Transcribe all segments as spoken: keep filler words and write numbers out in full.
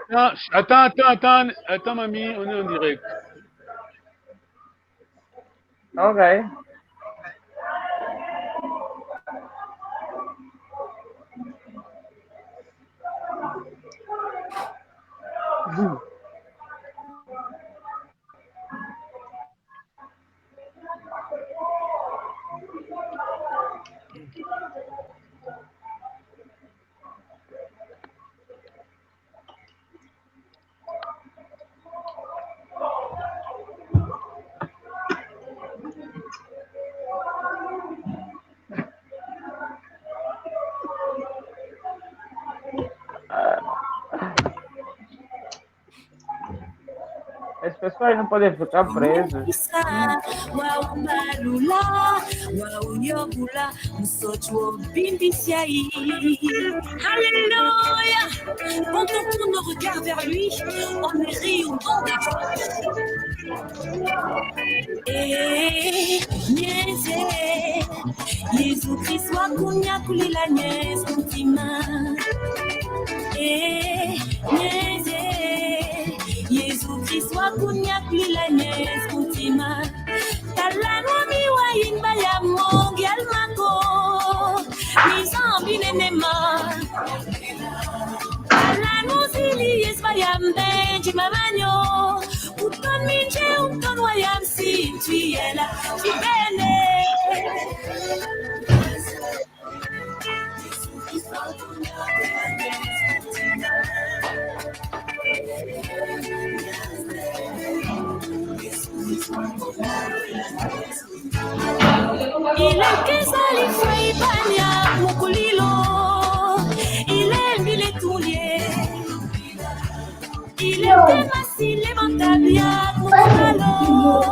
Attends, attends, attends, attends, attends, mamie, on est en direct. Ok. As pessoas não podem ficar presas. Alléluia. Quand on tourne nos regards vers lui, on est rayonnant de joie. Eh, nyeze. Yezu Kristu wakunyakulila nyezi ku ntima. Eh, nyeze. Yezu Kristu wakunyakulila nyezi ku ntima. Tala nwa mi wayinba ya mongi almako. Mi Nzambi nene ma. Tala nuzili yezi ba ya mbenji mamanyo. Uton minje, uton wa ya msi, ntuyela, tibene. Ile keza lifai banya mukulilo, ile mbile tulie. Ile tema sile mantabia mukalo.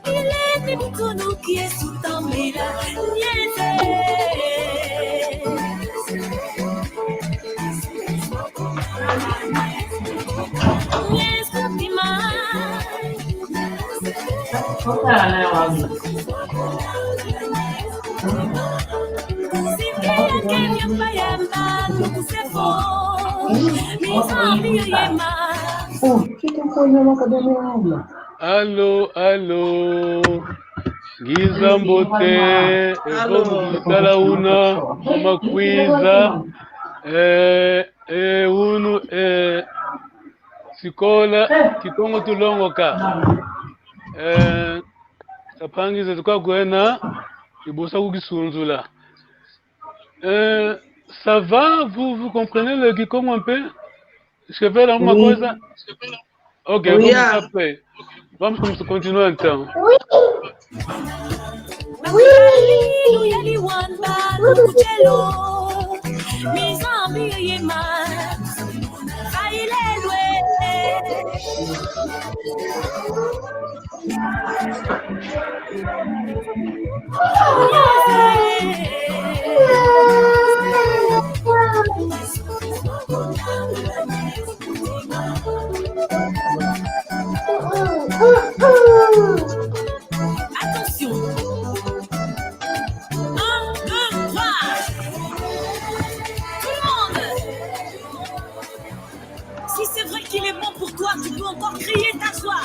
Ile ni mutunu kiesu tambila nyeze. Nyeze kutima. Alo, alo. Ngiza mbote, evo mukuzitala una, mama kwiza, eh, eh, unu, eh, sikola, Kikongo tulongoka. Eh, sa mpangi zetu kwa kwena, ibusa kukisunzula. Euh, ça va, vous, vous comprenez le kikongo un peu? Est-ce que vous avez la même chose? Ok, oui. Vamos après. Vamos comme ça, continuer un temps. Oui. Oui. Attention. Un, deux, trois. Tout le monde. Si c'est vrai qu'il est bon pour toi, tu peux encore crier ta joie.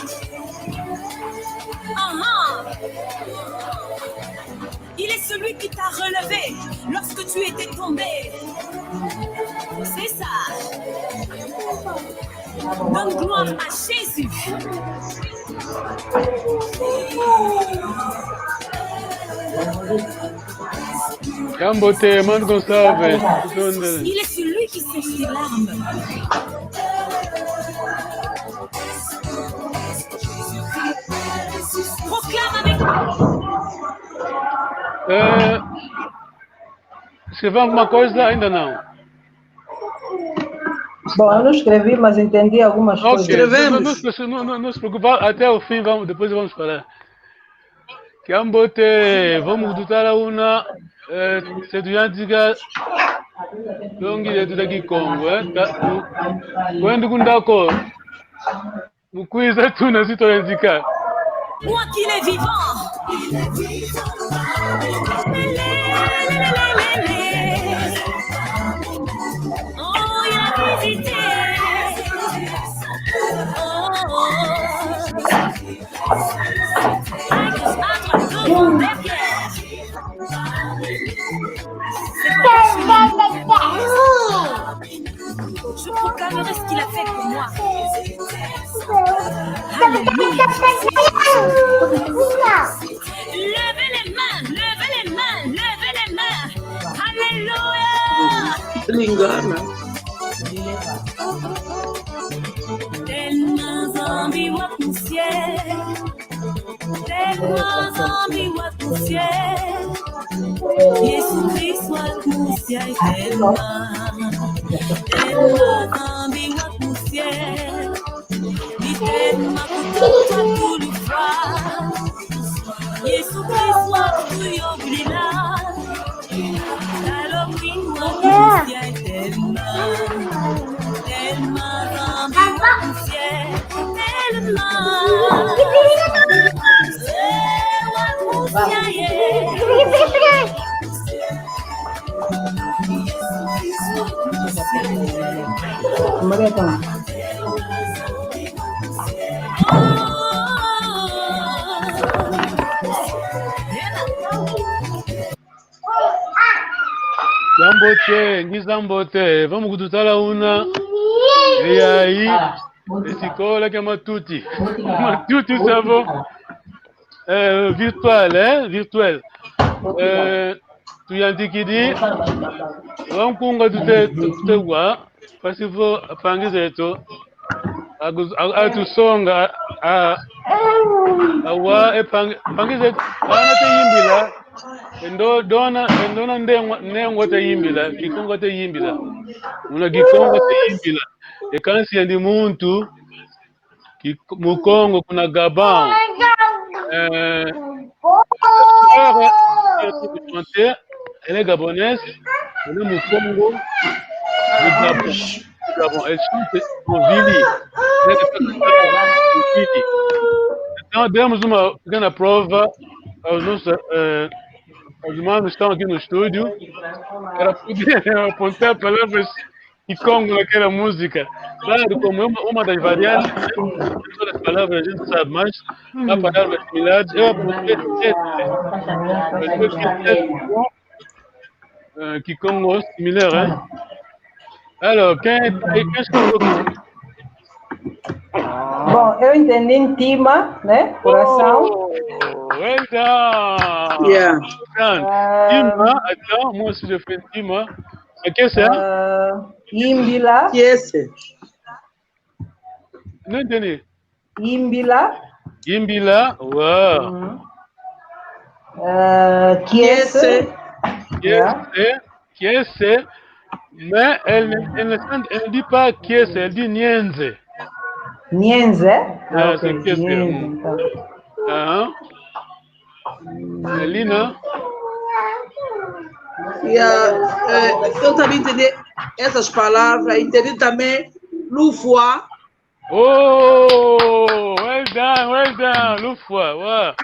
Ah, ah. Il est celui qui t'a relevé lorsque tu étais tombé. C'est ça. Donne gloire à Jésus. Kiambote, mano Gonçalves. Il est celui qui sèche tes larmes. Proclame avec... Eh, escreveu alguma coisa? Ainda não. Bom, eu não escrevi, mas entendi algumas coisas. Ok, não, não, não, não, não se preocupa, até o fim, vamos, depois vamos falar. Kiambote, vamos tutala una, eh, se tuyantika longi yetu ya Kikongo, eh, ka, ku, kwenda kundako. Mukwiza tuna zito yantika. Moi qu'il est vivant. Oh, il a visité. C'est pour ça que je me lève. Je proclamerai ce qu'il a fait pour moi. Alléluia. Levez les mains, levez les mains, levez les mains. Alléluia. Lingana. Telma Nzambi wa ku ciel. Telma Nzambi wa ku ciel. Yesu Kristo wa ku ciel, telma. Telma Nzambi wa ku ciel. Ni telma kutata tulufwa. Yesu Kristo wa kutuyobulila. Zambote, ngi zambote, va mu kututala una. Eyayi, e sikola kia matuti. Matuti savo. Eh, virtuel, eh, virtuel. Eh, tuyantikidi. Wa nkunga tute, tute wa. Mpasi vo mpangi zeto aku-, a-, atusonga, a-, awa e mpangi, mpangi zeto, ana te yimbila, e ndo-, dona, e ndona ndengwa, nengwa te yimbila, Kikongo te yimbila. Muna Kikongo te yimbila. E kansi yandi muntu, Ki-, Mukongo kuna Gabon. Euh, elle est gabonaise, elle est Mukongo du Gabon. Du Gabon. Elle chante en Swahili. Elle chante en Swahili. Então, demos uma pequena prova aos nossos, eh, aos irmãos que estão aqui no estúdio, para poder apontar palavras Kikongo naquela música. Claro, como é uma, uma das variantes, né? Todas as palavras a gente sabe, mas há palavras similares. Eu apontei sete. Apontei sete com, eh, Kikongo similar, hein? Alors, quem, quem escutou? Bom, eu entendi ntima, né? Coração. Oh, well done. Yeah. Well done. Ah. Ntima, attends, moi aussi je fais ntima. Kiese, hein? Ah, yimbila. Kiese. Não entendi. Yimbila. Yimbila, ouais. Mhm. Euh, kiese. Kiese. Yeah. Kiese, kiese. Mais elle ne, elle ne chante, elle ne dit pas kiese, elle dit nienze. Nienze? Ah, ok, c'est kiese. Nienze, d'accord. Ah. Lina? Yeah, eh, eu também entendi essas palavras, entendi também lufwa. Oh, well done, well done, lufwa, wow.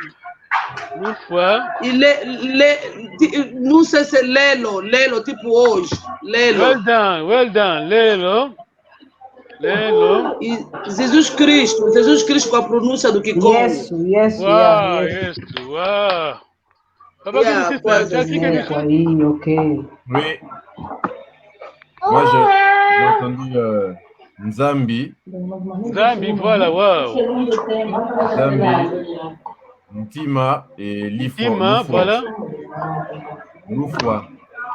Lufwa. E le, le, ti-, não sei se lelo, lelo, tipo hoje, lelo. Well done, well done, lelo. Lelo. E Jesus Cristo, Jesus Cristo com a pronúncia do Kikongo. Yesu, Yesu, wow, yeah, Yesu. Yesu, wow. Papa, yeah, qu'est-ce que c'est ? Quase. T'as dit quelque chose ? Oui, ok. Oui. Moi, j'ai, j'ai entendu, euh, Nzambi. Nzambi, voilà, wow. Nzambi. Ntima et lifwa, ntima, lufwa. Voilà. Lufwa.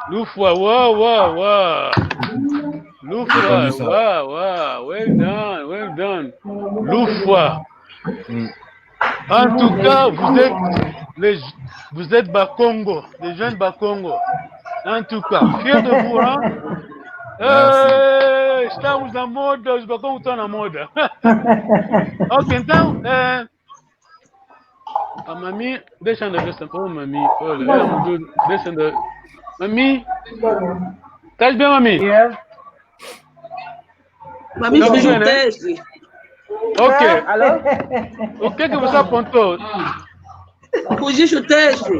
Lufwa, wa, wa, wa. Lufwa, wa, wa. Well done, well done. Lufwa. Mm. En tout cas, vous êtes les, vous êtes Bakongo, des jeunes Bakongo. En tout cas, fiers de vous, hein. Merci. Eh, estamos na moda, os Bakongo estão na moda. Ok, então, eh, a mami, deixa eu ver se, oh, mami, olha, ela mudou, deixa eu ver. Mami, estás bem, mami? Yeah. Mami, estamos bem, né? Fugiste o teste. Ok. Ah, alô? O que que você apontou? Fugiste o teste.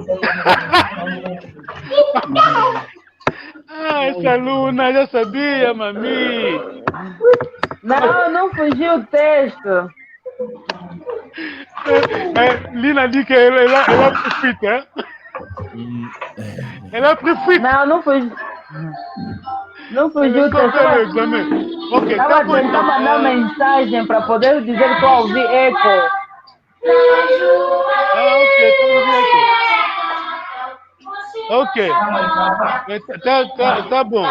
Ah, essa aluna já sabia, mami. Não, não fugiu o texto. É, é, Lina dit qu'elle, elle a, elle a pris fuite, hein? Elle a pris fuite. Não, não fugiu. Não fugiu o texto. Tava tentando mandar mensagem pra poder dizer que eu ouvi eco. Ah, ok, tá bom. Ok. É, tá, tá, tá, tá bom. É.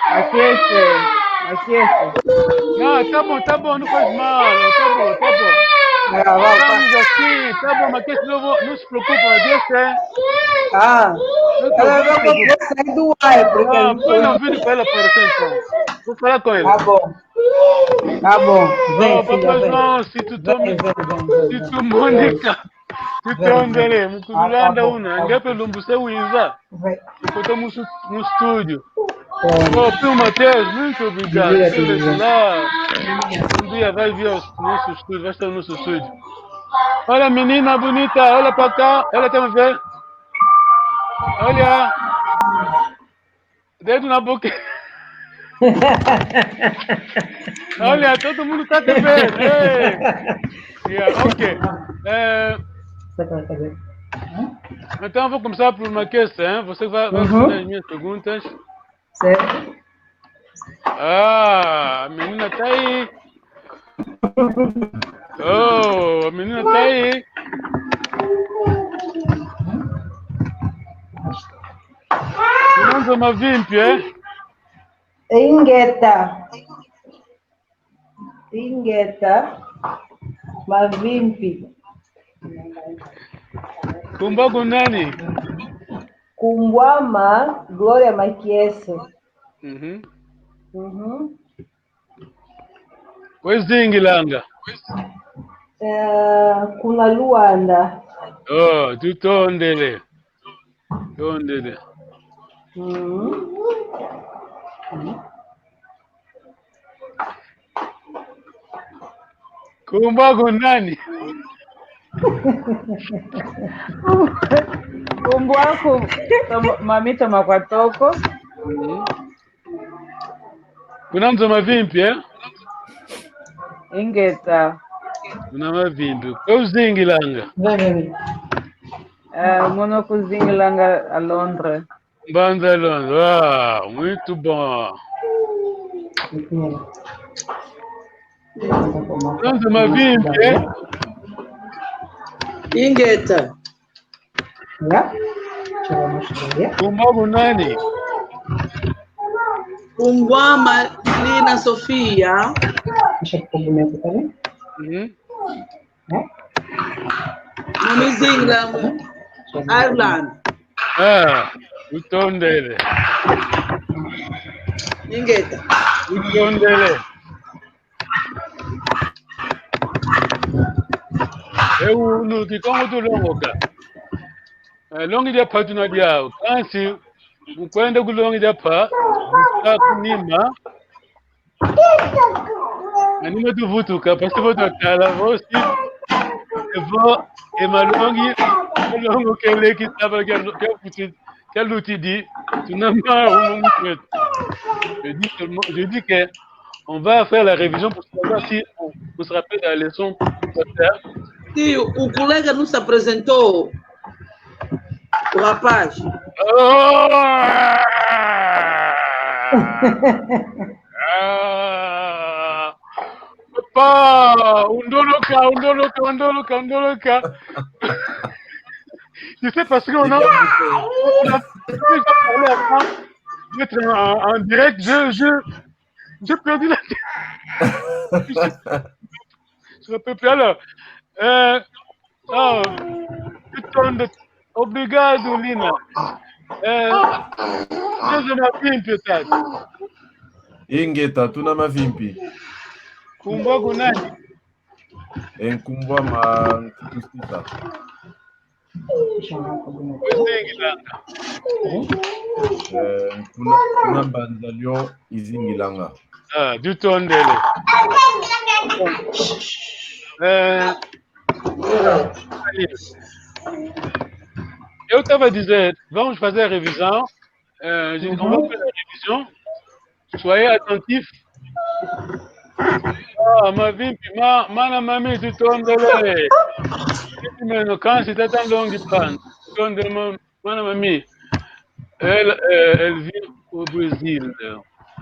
Aquece, aquece. Não, tá bom, tá bom, não faz mal, tá bom, tá bom. Estamos assim, tá bom, aquece, não, vou, não se preocupa, aquece. Ah, não, ela não vai sair do ar, porque... Ah, põe o vídeo pra ela aparecer, então. Vou falar com ela. Tá bom. Tá bom. Vem, filha, vem. Vem, vem, vem, vem. Tutondele, mukuzulanda una, ngepe lumbu se wiza. Vem. Kota mu su-, mu studio. Pronto. Oh, Pio Mateus, muito obrigado. Diga, diga. Lá. Um dia vai vir ao nosso estúdio, vai estar no nosso estúdio. Olha, menina bonita, olha pra cá, olha, tem a ver. Olha. Dedo na boca. Olha, todo mundo tá te vendo. Ei. Yeah, ok. É, então, vou começar por uma questão, hein? Você vai, vai responder as minhas perguntas. Certo. Ah, a menina tá aí. Oh, a menina tá aí. Kuna nzo mavimpi, eh? Ingeta. Ingeta. Mavimpi. Nkumbu aku nani? Nkumbu ame Gloria Makiese. Mhm. Mhm. Wezingilanga? Eh, kuna Luanda. Oh, tutondele. Tondele. Mhm. Nkumbu aku nani? Nkumbu aku Toma-, Mamita Makwatoko. Mhm. Kuna nzo mavimpi, eh? Ingeta. Kuna mavimpi. Kwe uzingilanga? Eh, mono kuzingilanga a Londres. Mbanza Londres. Ah, muito bom. Kuna nzo mavimpi, eh? Ingeta. Nkumbu aku nani? Nkumbu ame Lina Sofia. Mhm. Mono nzingila mu Ireland. Ah, utondele. Ingeta. Utondele. Eu, no Kikongo tulongoka. Eh, longi dia patu na dia, kansi, mu kwenda ku longi dia pa, mu ta ku nima, na nima tuvutuka, parce que vo twatala, vo si, evo, e malongi, malongo kele ki saba kia, kia kuti, kia lutidi, tuna mau mu kwetu. Je dis seulement, je dis que on va faire la révision pour savoir si on, on se rappelle de la leçon. Si o colega não se apresentou, o rapaz. Oh! Ah! Papa, undoloka, undoloka, undoloka, undoloka. Je sais parce qu'on a, on a déjà parlé avant d'être en, en direct. Je, je, j'ai perdu la tête. Je ne peux plus. Alors, euh, oh, tutondele, obrigado, Lina. Eh, tuna mavimpi, tata. Ingeta, tuna mavimpi. Nkumbu aku nani? E nkumbu ame Nkutu Sita. Eh, kuna, kuna Mbanza Lyon izingilanga. Ah, tutondele. Eh, eu tava a dizer, vamos fazer a revisão. Eh, gente, on va faire la révision. Soyez attentifs. Ah, mavimpi, ma, mana mami, tutondele. Meno kansi tata nlongi pan. Tutondele, ma, mana mami. Elle, euh, elle vit au Brésil.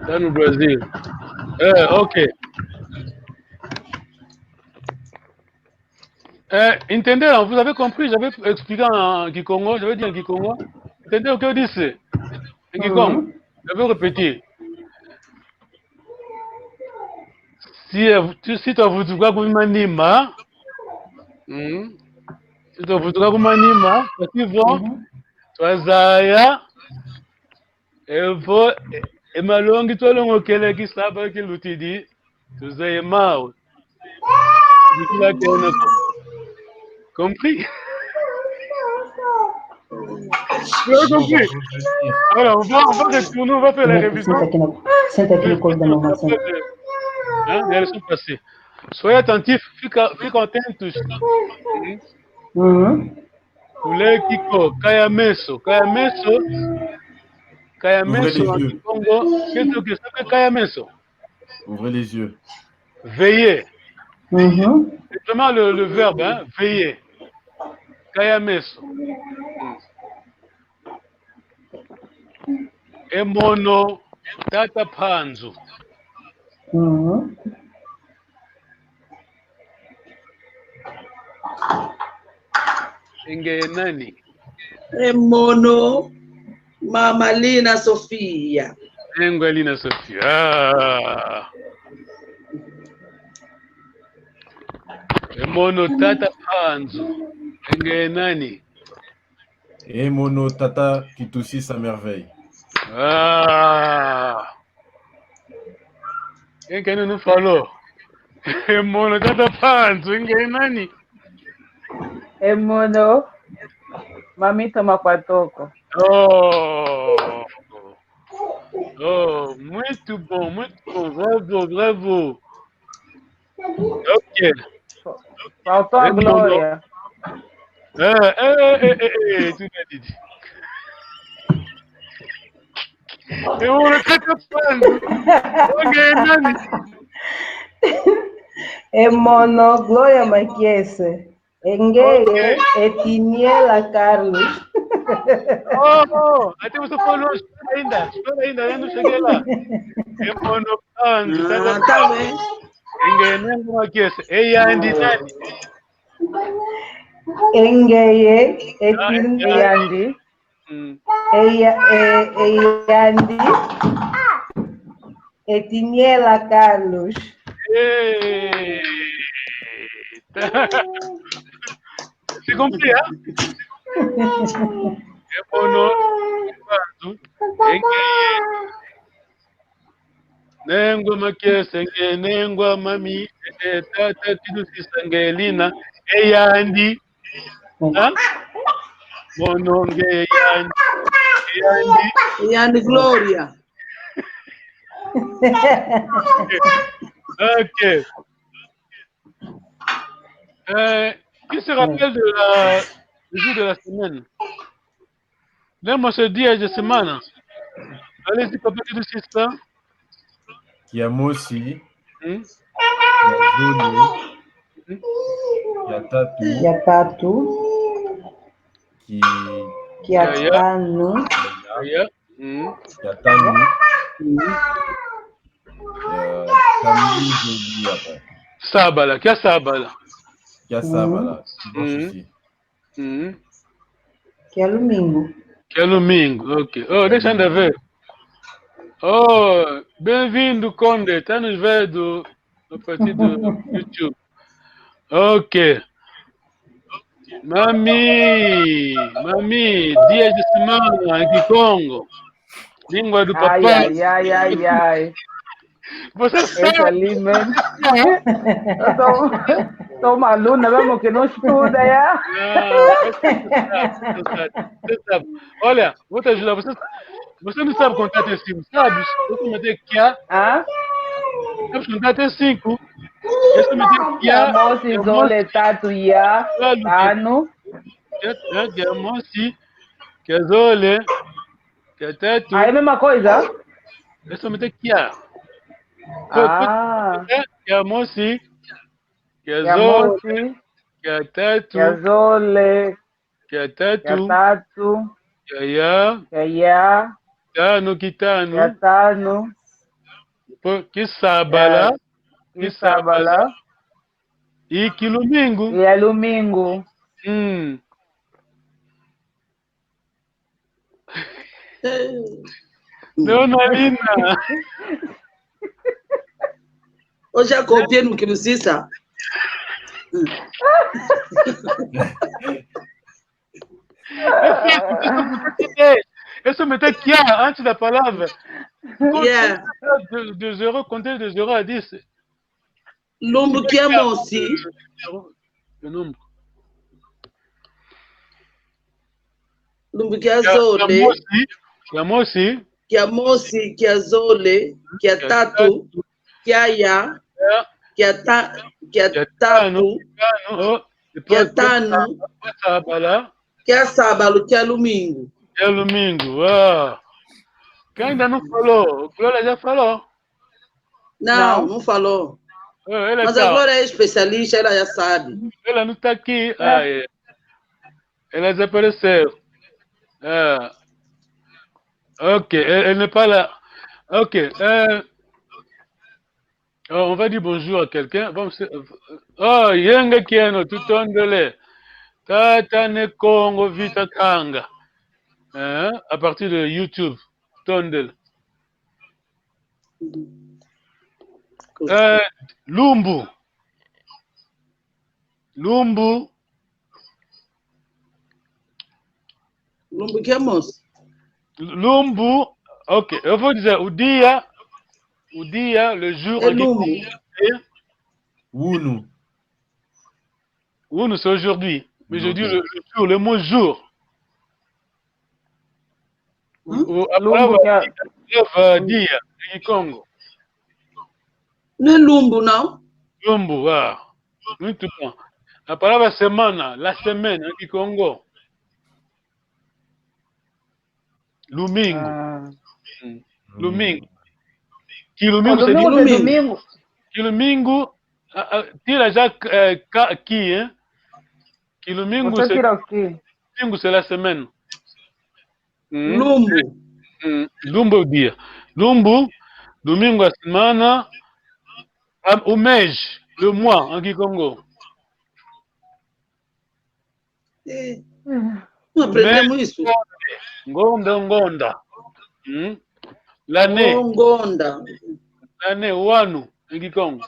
Dans le Brésil. Euh, ok. Euh, entendez, hein, vous avez compris, j'avais expliqué en kikongo, j'avais dit en kikongo. Entendez ce que je dis, en kikongo. Mhm. Je vais répéter. Si, euh, tu, si tu as voulu quoi, comme manima, hmm? Si tu as voulu quoi, comme manima, parce que bon, mhm, tu as zaya, evo, e, e malongi twalongokele kisaba kilutidi, tuzeye mau. Dukila kena ko. Compris? Vous avez compris? Alors, on va, on va retourner, on va faire la révision. Senta aqui no colo da mamãe, senta. Hein, les leçons passées. Soyez attentifs, fica, fica atentos. Mhm. Kuleki ko, kaya meso, kaya meso, kaya meso en kikongo, qu'est-ce que c'est que kaya meso? Ouvrez les yeux. Veiller. Mhm. C'est vraiment le, le verbe, hein, veiller. Kaya meso. E mono, tata Mpanzu. Mhm. E ngeye nani? E mono, mama Lina Sofia. E ngwe Lina Sofia. Ah. E mono, tata Mpanzu. E ngeye nani? E mono, tata Kitusisa Merveille. Ah. Enkene nu falo. E mono, tata Mpanzu, e ngeye nani? E mono, mamita Makwatoko. Oh. Oh, muito bom, muito bom. Bravo, bravo. Ok. Faltou a Glória. Eh, eh, eh, eh, eh, tu me diz. Eu não sei o que eu tô falando. Ok, Nani. E mono, Glória Makiese. E ngeye, ok, e Tiniela Carlos. Oh, oh, até você falou, espera ainda, espera ainda, eu não cheguei lá. E mono, Mpanzu, ah, tá bem. E ngeye Nengwa Makiese, e yandi nani? E ngeye, e, ah, Tin-, e yandi. Mm. E ya-, e, e yandi. E Tiniela Carlos. Eh. C'est compris, hein? E mono, Mpanzu, e ngeye Nengwa Makiese, e ngeye Nengwa mami, e tata Kitusisa, e ngeye Lina, e yandi. Ha? Mono, e ngeye yandi. E yandi. E yandi Glória. Ok. Euh, qui se rappelle de la, du jour de la semaine? Lembra se dia de semana? Allez-y, papa, tout de suite, ça. Kia mosi. Hmm? Kia zole. Hmm? Kia tatu. Kia tatu. Ki-, kia tanu. Aya. Aya. Hmm. Kia tanu. Hmm. Euh, samedi, jeudi, après. Sabala, kia sabala. Kia sabala. Mm. Bon souci. Mm. Kia lumingu. Kia lumingu, ok. Oh, deixa eu ver. Oh, bem-vindo, Conde. Tá nos vendo a partir do YouTube. Ok. Mami, mami, dia de semana em Kikongo. Língua do papai. Ai, ai, ai, ai, ai. Você sabe. Essa ali mesmo. Eu tô, tô uma aluna mesmo que não estuda, é? Não, você sabe, você sabe, você sabe. Olha, vou te ajudar. Você, você não sabe contar até cinco, sabe? Você me tem que, ah? Hã? Sabe contar até cinco? Você me tem que, ah? Mosi, zole, tatu, ya, tanu. Kia, kia, kia mosi, kia zole, kia tatu. Ah, é a mesma coisa? Eso mete kia. Ko-, ko-, Ah. Kia mosi, kia zole, kia tatu, kia zole, kia tatu, kia tatu, kia ya, kia ya, tanu, kitanu, kia tanu, po, kisabala, eh, kisabala, kisabala. I kilumingu. Ya lumingu. Mm. Eh. Dona Lina. Oxa kopia no kilusisa. Eso mete kia antes da palavra. Yeah. De, de zéro, conter de zéro à dix. Lumbu kia mosi. Lumbu kia zole. Kia mosi. Kia mosi, kia zole, kia tatu, kia ya, kia ta-, kia tatu, kia tanu, kia sabalu, kia lumingu. Kia lumingu, ah. Kenda no falou, Gloria já falou? Não, não falou. Eh, ela... Mas a Gloria é especialista, ela já sabe. Ela não tá aqui. Ah, é. Ela desapareceu. Ah. Ok, elle, elle n'est pas là. Ok, euh, oh, on va dire bonjour à quelqu'un. Vamos se-, oh, yenge kieno, tutondele. Tata Ne Kongo Vita Kanga. Hein? À partir de YouTube. Tondele. Eh, lumbu. Lumbu. Lumbu kia mosi. Lumbu. Ok, eu vou dizer o dia, o dia, le jour. É lumbu. Unu. Unu, c'est aujourd'hui. Mais je dis le, le jour, le mot jour. Hum? O, a palavra dia, dia, em Kikongo. Não é lumbu, não? Lumbu, ah. Muito bom. A palavra semana, la semaine, em Kikongo. Lumingu. Ah. Hum. Lumingu. Kilumingu, oh, c'est lumingu, lumingu. Kilumingu, ah, ah, tira já, eh, ka-, ki, hein? Kilumingu, c'est, tira o ki. Lumingu, c'est la semaine. Hum. Lumbu. Hum. Lumbu é o dia. Lumbu, domingo, a semana. Ah, o mês, le mois, em Kikongo. Eh, não aprendemos isso. Ngonda, ngonda. Hum? L'année. Oh, ngonda. L'année, o ano, em Kikongo.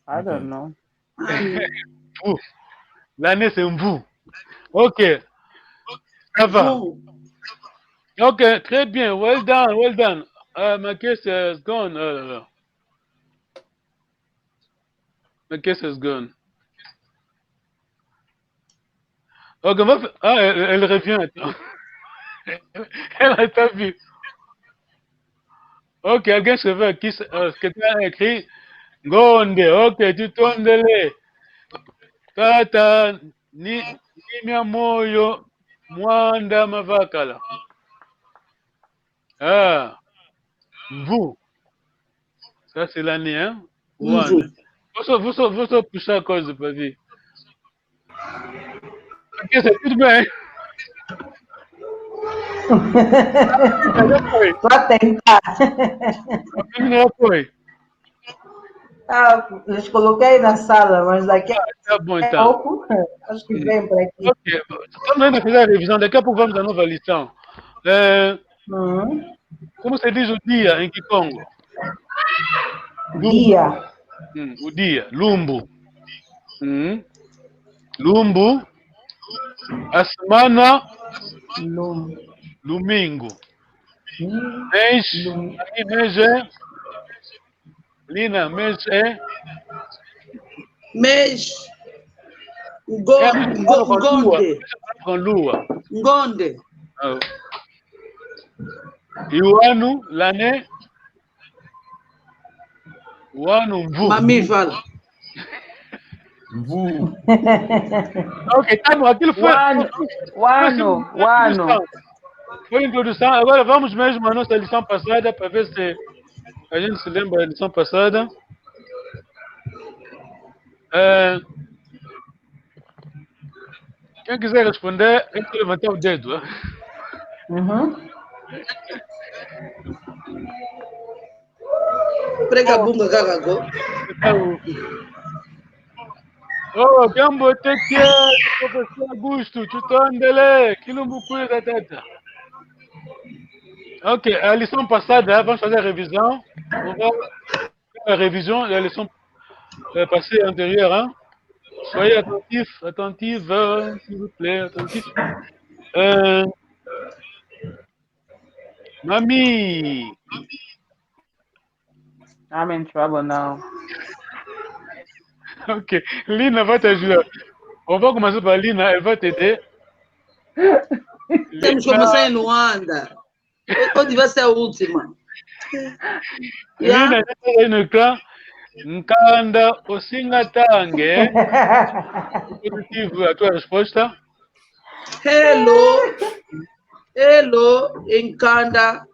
I don't know. Mvu. L'année, c'est mvu. Ok. Ça va. Mvu. Ok, très bien. Well done, well done. Uh, my case is gone. Oh là là. My case is gone. Ok, on va fa-, ah, elle, elle revient, attends. Elle a pas vu. Ok, alguém escreveu aqui, euh, ce que tu as écrit. Ngonde, ok, tutondele. Tata, ni, ni mia moyo, mwanda mavakala. Ah, mvu. Ça, c'est l'année, hein? Mvu. One. Vous, vous, vous, vous poussez à cause de Pavi. Ok, c'est tout bien. Toi, tentar. Ah, eles coloquei na sala, mas daqui a pouco, acho que vem pra aqui. Ah, tá bom, então. Ok, estamos ainda a fazer a revisão, daqui a pouco vamos à nova lição. É, como se diz o dia em Kikongo? Lumbu. Dia. Hum, o dia, lumbu. Hum. Lumbu. A semana, lumbu. Domingo. Hum. Mês, lumbu. Aqui mês é Lina, mês é? Mês. Ngo-, é, ngo-, com lua. Ngonde. Com lua. Ngonde. Ah. E o ano, l'année? O ano, mvu. Mami, fala. Mvu. Ok, tá bom, aquilo foi, o ano, foi, o ano, foi o ano. Foi introdução. Agora vamos mesmo à nossa lição passada, para ver se a gente se lembra da lição passada. É, quem quiser responder, tem que levantar o dedo. Hein? Uhum. Prega bunga kaka ko. Oh, kiambote kieno, professeur Augusto, tutondele, kilumbu kwira tata. Ok, la leçon passée, hein, vamos fazer a revisão. On va faire la révision de la leçon, euh, passée antérieure, hein. Soyez attentifs, attentifs, euh, s'il vous plaît, attentifs. Euh, Mami. I'm in trouble now. Ok. Lina va t'aider. On va commencer par Lina, elle va t'aider. Temos que começar em Luanda. Ou, ou devia ser a última. Lina, já tá aí no ecrã. Nkanda, osinga tange. Positivo, a tua resposta. Hello. Hello, nkanda.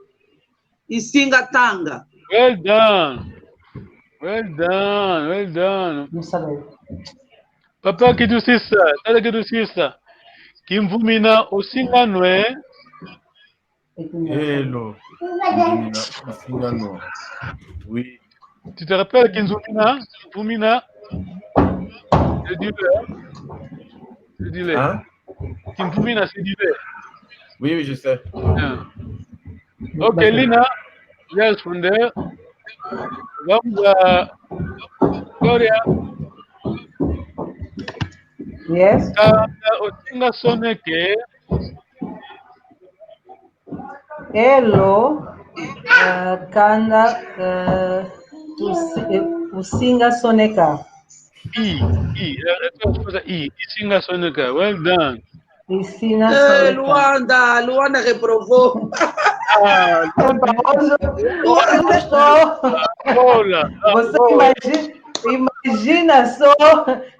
Isinga tanga. Well done. Well done. Well done. Papa Kidusisa, tata Kidusisa. Kimvumina osinga nwe. Hello. Kimvumina osinga nwe. Oui. Tu te rappelles Kinzumina? Kinzumina, c'est du lait. C'est du lait. Hein? Kimvumina, c'est du lait. Oui, oui, je sais. Yeah. Ok, Lina, ya responder. Vamos a Gloria. Yes. Nkanda osinga soneke. Hello, uh, nkanda, uh, usi-, eh, usinga soneka. I, i, la, la réponse, i, isinga soneka. Well done. Isinga soneka. Eh, Luanda, Luanda reprovou. Ah, Luanda. Hoje, hoje estou. Olá. Você imagina, imagina só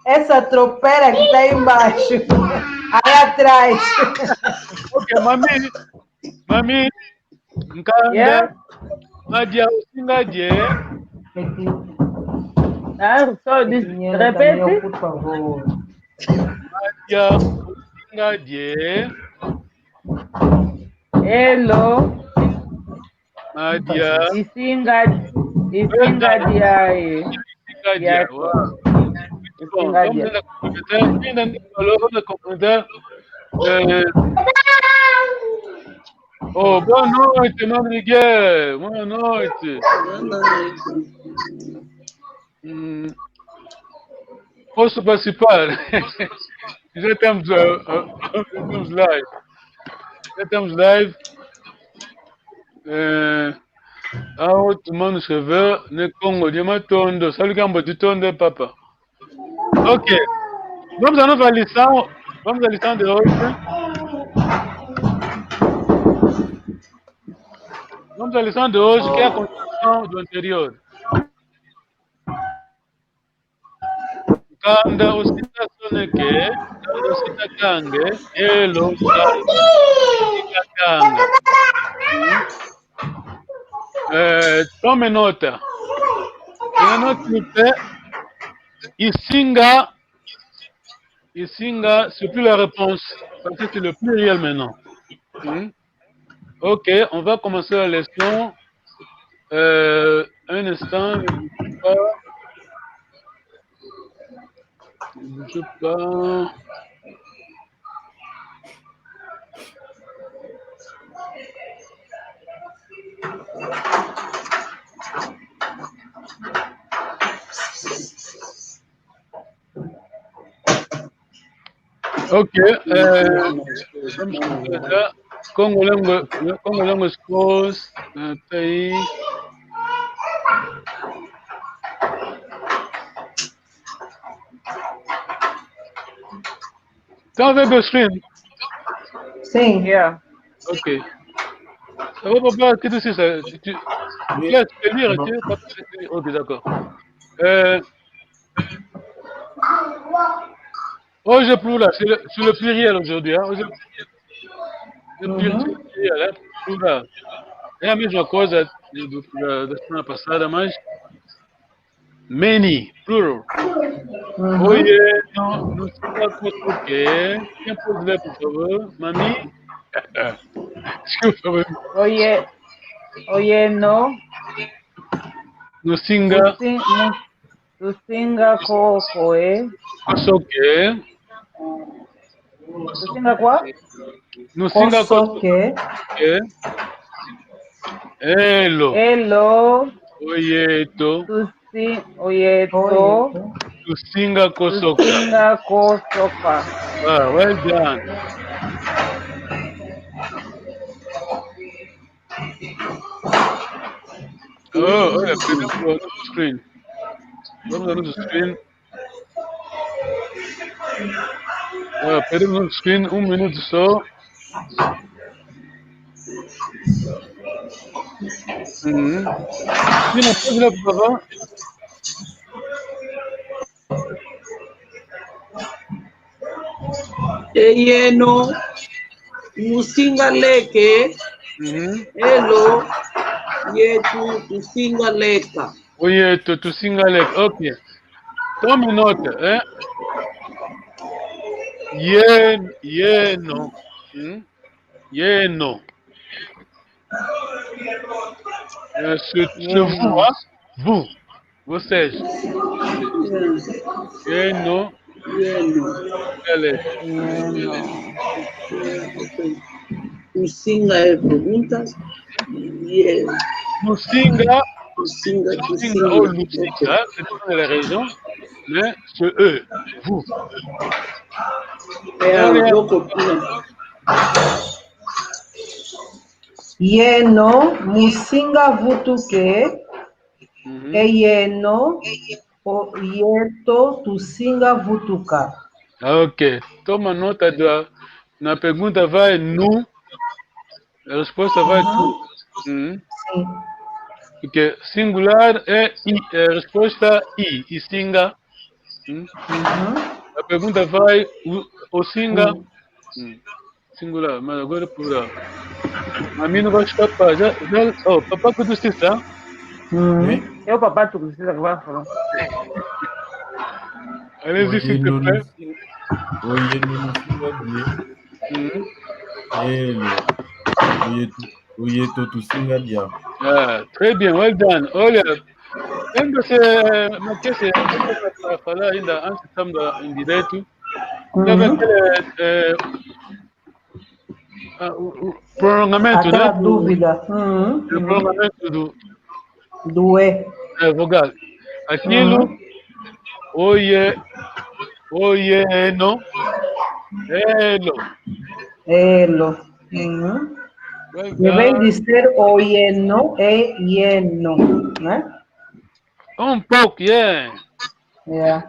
essa tropeira que tá aí embaixo. Aí atrás. Ok, mami. Mami, nkanda, yeah. Madia, osinga die. Ah, so this, repete. Por favor. Madia, osinga die. Hello. Madia. Isinga, isinga dia, eh. Isinga dia, wow. Isinga dia. Bon, vamos a la compléter. Vamos a la compléter. Euh, oh, boa noite, Madrigueira. Boa noite. Boa noite. Hum, posso participar? Já estamos, ah, ah, já estamos live. Já estamos live. Eh, ah, outro mano escreveu, ne Kongo dia matondo. Salut, Kambo, ditondo, papa. Ok. Vamos à nossa lição. Vamos à lição de hoje. Vamos à lição de hoje, que é a continuação do anterior. Nkanda osinga soneke, nkanda osinga tange, elo, nkanda osinga tanga. Hmm. Eh, tome nota. Tome nota, isinga, isinga, c'est plus la réponse, parce que c'est le pluriel maintenant. Hmm. Ok, on va commencer la leçon. Euh, un instant, je ne sais pas. Je ne sais pas. Ok, euh, Congo language, Congo language course, euh, pays. T'as enlevé le stream? Sim. Yeah. Ok. Ça va, papa? Qu'est-ce que c'est ça? Tu, tu, oui. Là, tu peux lire, bon. Tu peux, ok, d'accord. Euh, oh, je pleure là, c'est le, c'est le pluriel aujourd'hui, hein. Oh, je, le pluriel, mhm. plural, é? Plural. É a mesma coisa do, da, da semana passada, mas many, plural. Uhum. Oye, no, Nusinga Kosoke. Quem pode ler, por favor? Mami? Desculpa, mami. Oye, oye, no. Nusinga. Nusin-, nu-, Nusinga Kokoe. Kosoke. Nusinga kwa? Nusinga Kosoke. Kosoke. Elo. Elo. Oyeto. Tusi-, oyeto. Oyeto. Tusinga Kosoka. Tusinga Kosoka. Ah, well done. Oh, oh, yeah, perdão, perdão, screen. Vamos lá no screen. Ah, perdão, no screen, um minuto só. Uhum. Tina, pode ler, por favor? Eyeno, Nusinga Leke, uhum, elo, yetu, Tusinga Leka. Oyeto, Tusinga Leka, ok. Tome nota, é? Yen-, yeno. Hum? Yeno. É, c'est, c'est vous, hein? Vous. Vocês. Yeno. Yeno. Beleza. Yeno. Tusinga é pergunta. Ye-, Tusinga, Tusinga, Tusinga Tusinga. Ou Lusinga, hein, c'est pas la région, mais c'est eux, vous. É, olha, eu vou copiar. Yeno, Musinga vutuke, uhum, e yeno, o yeto, Tusinga vutuka. Ok. Toma nota da, na pergunta vai nu, a resposta vai tu. Uhum. Uhum. Sim. Porque singular é i, é a resposta i, i singa. Hum? Uhum. A pergunta vai, o, o singa. Hum. Hum. Singular, mas agora plural. A mim não vai escapar. Já, já, oh, papá que tu está? Hum. Oi? É o papá que tu está que vai falar. Allez-y, s'il te plaît. Oye, no, no, no, no. Hum. Ele. Oye, tu. Oyeto, Tusinga dia. Ah, très bien, well done. Olha, ainda se, não quer se, para falar ainda antes estamos em direto. Uhum. Ainda vai ter, eh, ah, o, o prolongamento, aquela, né, do, dúvida. Uhum. O prolongamento do, do e. É, vogal. Aquilo, uhum, oye, oye, no, elo. Elo. Uhum. Em vez de ser oyeno, é yeno, né? Um pouco, yeah. Yeah.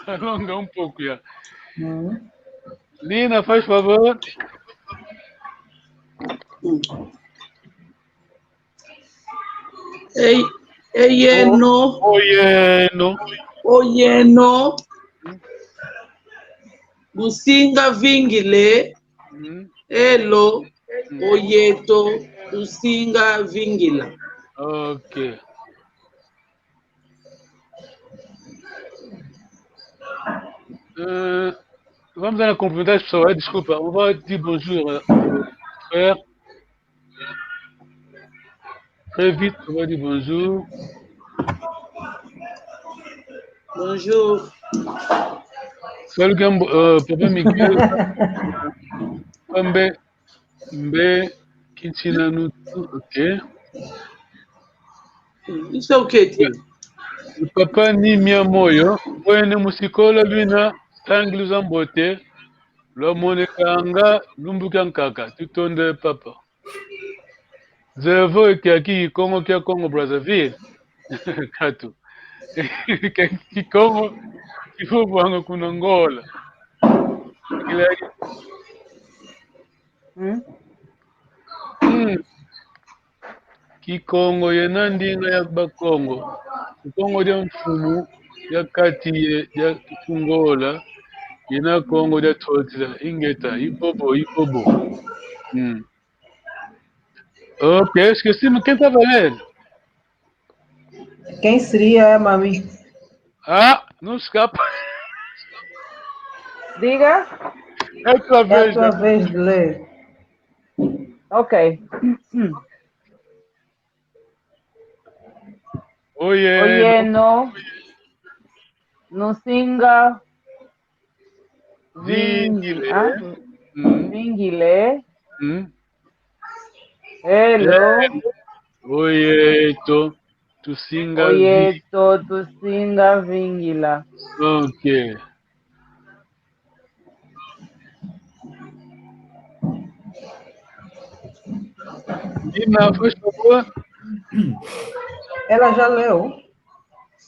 Alonga um pouco, yeah. Uhum. Lina, faz favor. Ei, ei, yeno. O, oyeno. Oyeno. Tusinga vingile. Hum. Elo. Hum. Oyeto. Tusinga vingila. Ok. Euh, vamos dar a cumprimentar as pessoas. Desculpa, on va dire bonjour, euh, frère. Très vite, on va dire bonjour. Bonjour. Salut, Gambo, euh, Papa Miguel. Pambe, mbe, kinchina nutu, ok. It's okay, dear. Papa ni mia moyo, bwene musikola lwina, tangi luzambote, lwamonekanga, lumbu kia nkaka, tutonde, Papa. Zevo kia Kikongo kia Congo Brazzaville. Katu. Kia Kikongo kivovwanga kuna Angola. Kila-, hmm? Hmm. Kikongo yena ndinga ya Bakongo. Kikongo dia mfumu ya kati ye, dia Angola. Yena Kongo dia Ntotila. Ingeta, ibobo, ibobo. Hmm. Ok, esqueci-me quem estava a ler. Quem seria, mami? Ah, não escapa. Diga. É a tua vez, né? É a tua vez de ler. Ok. Oye, oye, no. No. Nusinga. Vingile. Vingile. Ah? Mm. Vingile. Mm. Hello. Eh, oyeto, tusinga vi- oyeto, tusinga vingila. Ok. Nina, faz favor. Ela já leu.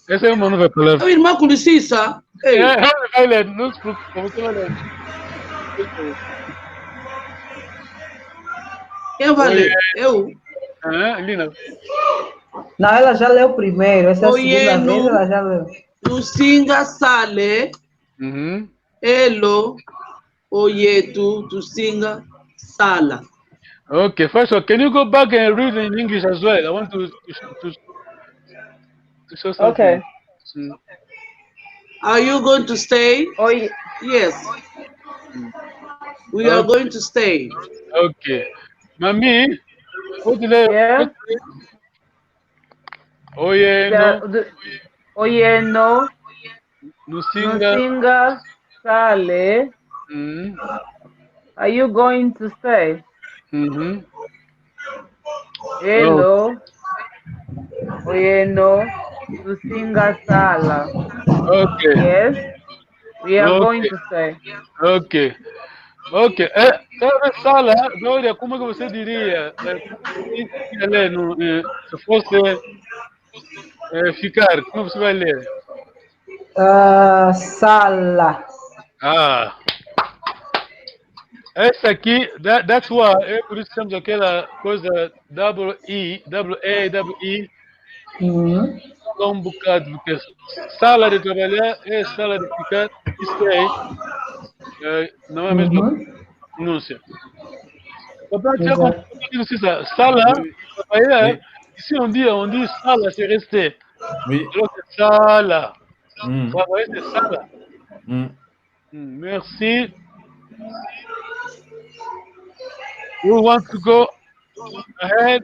Essa é uma nova palavra. Ô, irmã, com licença. Ei. É, vai ler, não se preocupe, você vai ler. Quem vai ler? Eu? Ah, Lina. Não, ela já leu primeiro. Essa é a segunda vez, ela já leu. Tusinga sala. Uhum. Hello, oyeto, tusinga sala. Okay, first of all, can you go back and read in English as well? I want to, to, to, to show something. Okay. Mm. Are you going to stay? Oh, ye- yes. Mm. We are going to stay. Okay. Mami, what did I, yeah? What did I, oye, no. The, the, oye, no. Nusinga. Nusinga sala. Mm. Are you going to stay? Mm-hmm. Hello. No. Oye, no. Tusinga sala. Okay. Yes. We are going to stay. Okay. Okay. Eh, eh, sala, Gloria, como é que você diria? Eh, eh, no, eh, se fosse, eh, ficar, como você vai ler? Ah, sala. Ah. Essa aqui, that, that's why, é por isso que temos aquela coisa double E, double A, double E. Uhum. Só um bocado, porque sala de trabalhar é sala de ficar, isso aí, é, não é a mesma pronúncia. Exato. Papá, já com-, sala, papá, é, ici on dit, on dit sala, c'est rester. Oui. Alors que sala, hum, travailler, c'est sala. Hum. Mm, merci. Who wants to go ahead?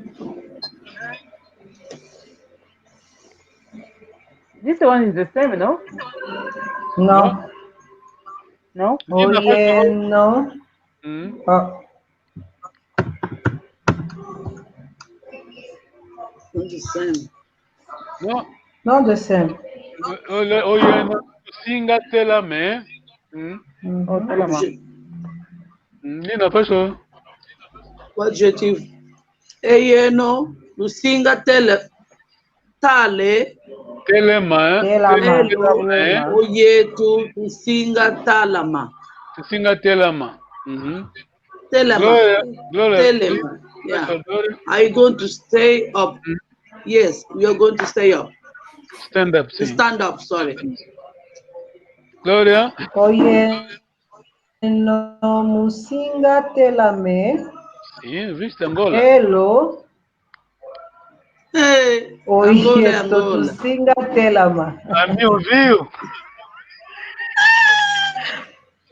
This one is the same, no? No. No? No? Oh, yeah, no. Mm. Oh. Not the same. No. Not the same. O, o, oye, no, tusinga telama. Mm. Mm-hmm. Oh, telama. Mm, Nina, paso. What adjective? Eye no, tusinga tele-, tale. Telema, eh? Telama. Telema, eh? Oyeto, tusinga talama. Tusinga telama. Mm-hmm. Telema. Gloria, Gloria. Telema. Yeah. Gloria. Are you going to stay up? Mm. Yes, we are going to stay up. Stand up, sim. Stand up, sorry. Gloria? Oye, no, musinga telama. Sim, viste Angola. Hello. Hey, oye, Angola, Angola. Tusinga telama. Ami ouviu?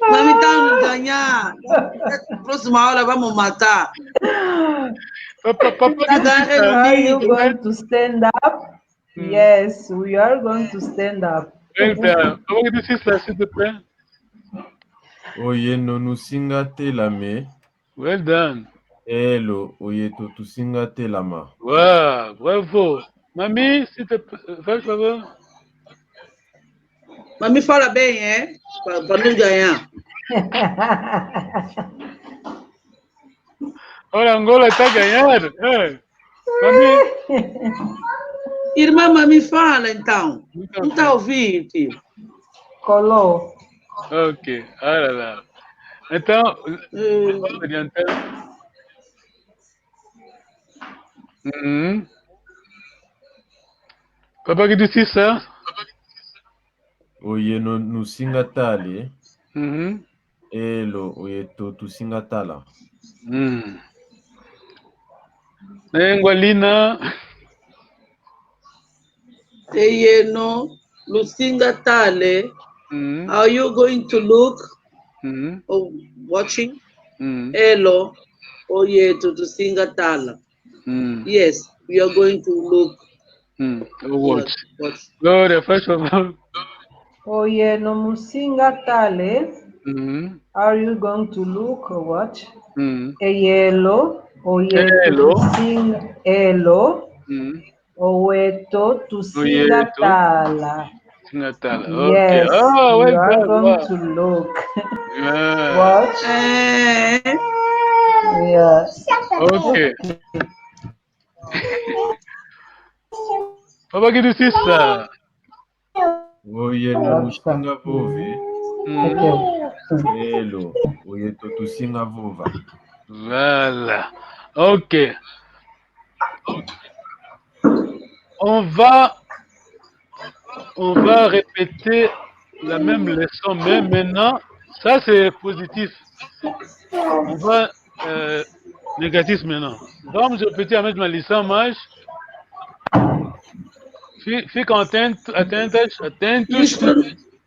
Mami, tá nos ganhar. Próxima aula vamos matar. Papa, papa, tá ganhando. Are you going to stand up? Mm. Yes, we are going to stand up. Well done. Papá, que disse, s'il te plaît? Oye, no, tusinga telama. Well done. Hello, oyeto, tusinga telama. Wow, bravo. Mami, s'il te pla-, faz favor. Mami, fala bem, hein? Pra, pra nos ganhar. Olha, Angola tá a ganhar. É. Mami. Irmã, Mami, fala então. Então, não tá ouvindo, tio? Colou. Ok, olha lá. Então, hum, vamos adiantar. Uhum. Papá, que disse isso? Oye, no, tusinga tala. Uhum. Hello, oyeto, tusinga tala. Hum. Nengwa Lina. E yeno lusinga tale. Mm. Are you going to look Mm. or watching? Mm. Elo, o yeto tusinga tala. Mm. Yes, we are going to look. Mm. Watch. Watch. Gloria, first of all. O yeno musinga tale. Mm. Are you going to look or watch? Mm. E yelo, o yeto Elo. tusinga, elo. Mm. O yeto tusinga tala. Tusinga tala. Okay. Yes, oh, well done. You are going to look. Yeah. Watch. Eh. Yes. Okay. Papa Kidu sisa. Oye, no musinga vove. Mm. Okay. Elo, oye to tusinga vova. Voilà. Ok. On va, on va répéter la même leçon, mais maintenant, ça c'est positif. On va, euh, négatif maintenant. Vamos repetir a mesma lição, mas fi-, fica atento, atentas, atentos. Os pro-,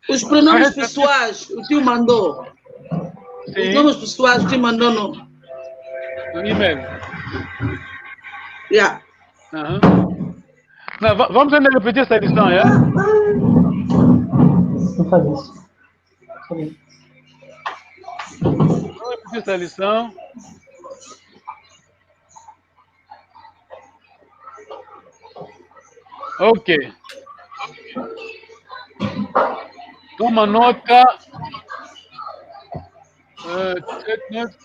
os pronomes pessoais, o tio mandou. Sim. Os nomes pessoais, o tio mandou no, no e-mail. Yeah. Aham. Não, va-, vamos ainda repetir essa lição, é? Não faz isso. Vamos repetir essa lição. Ok. Toma nota. Euh, take note.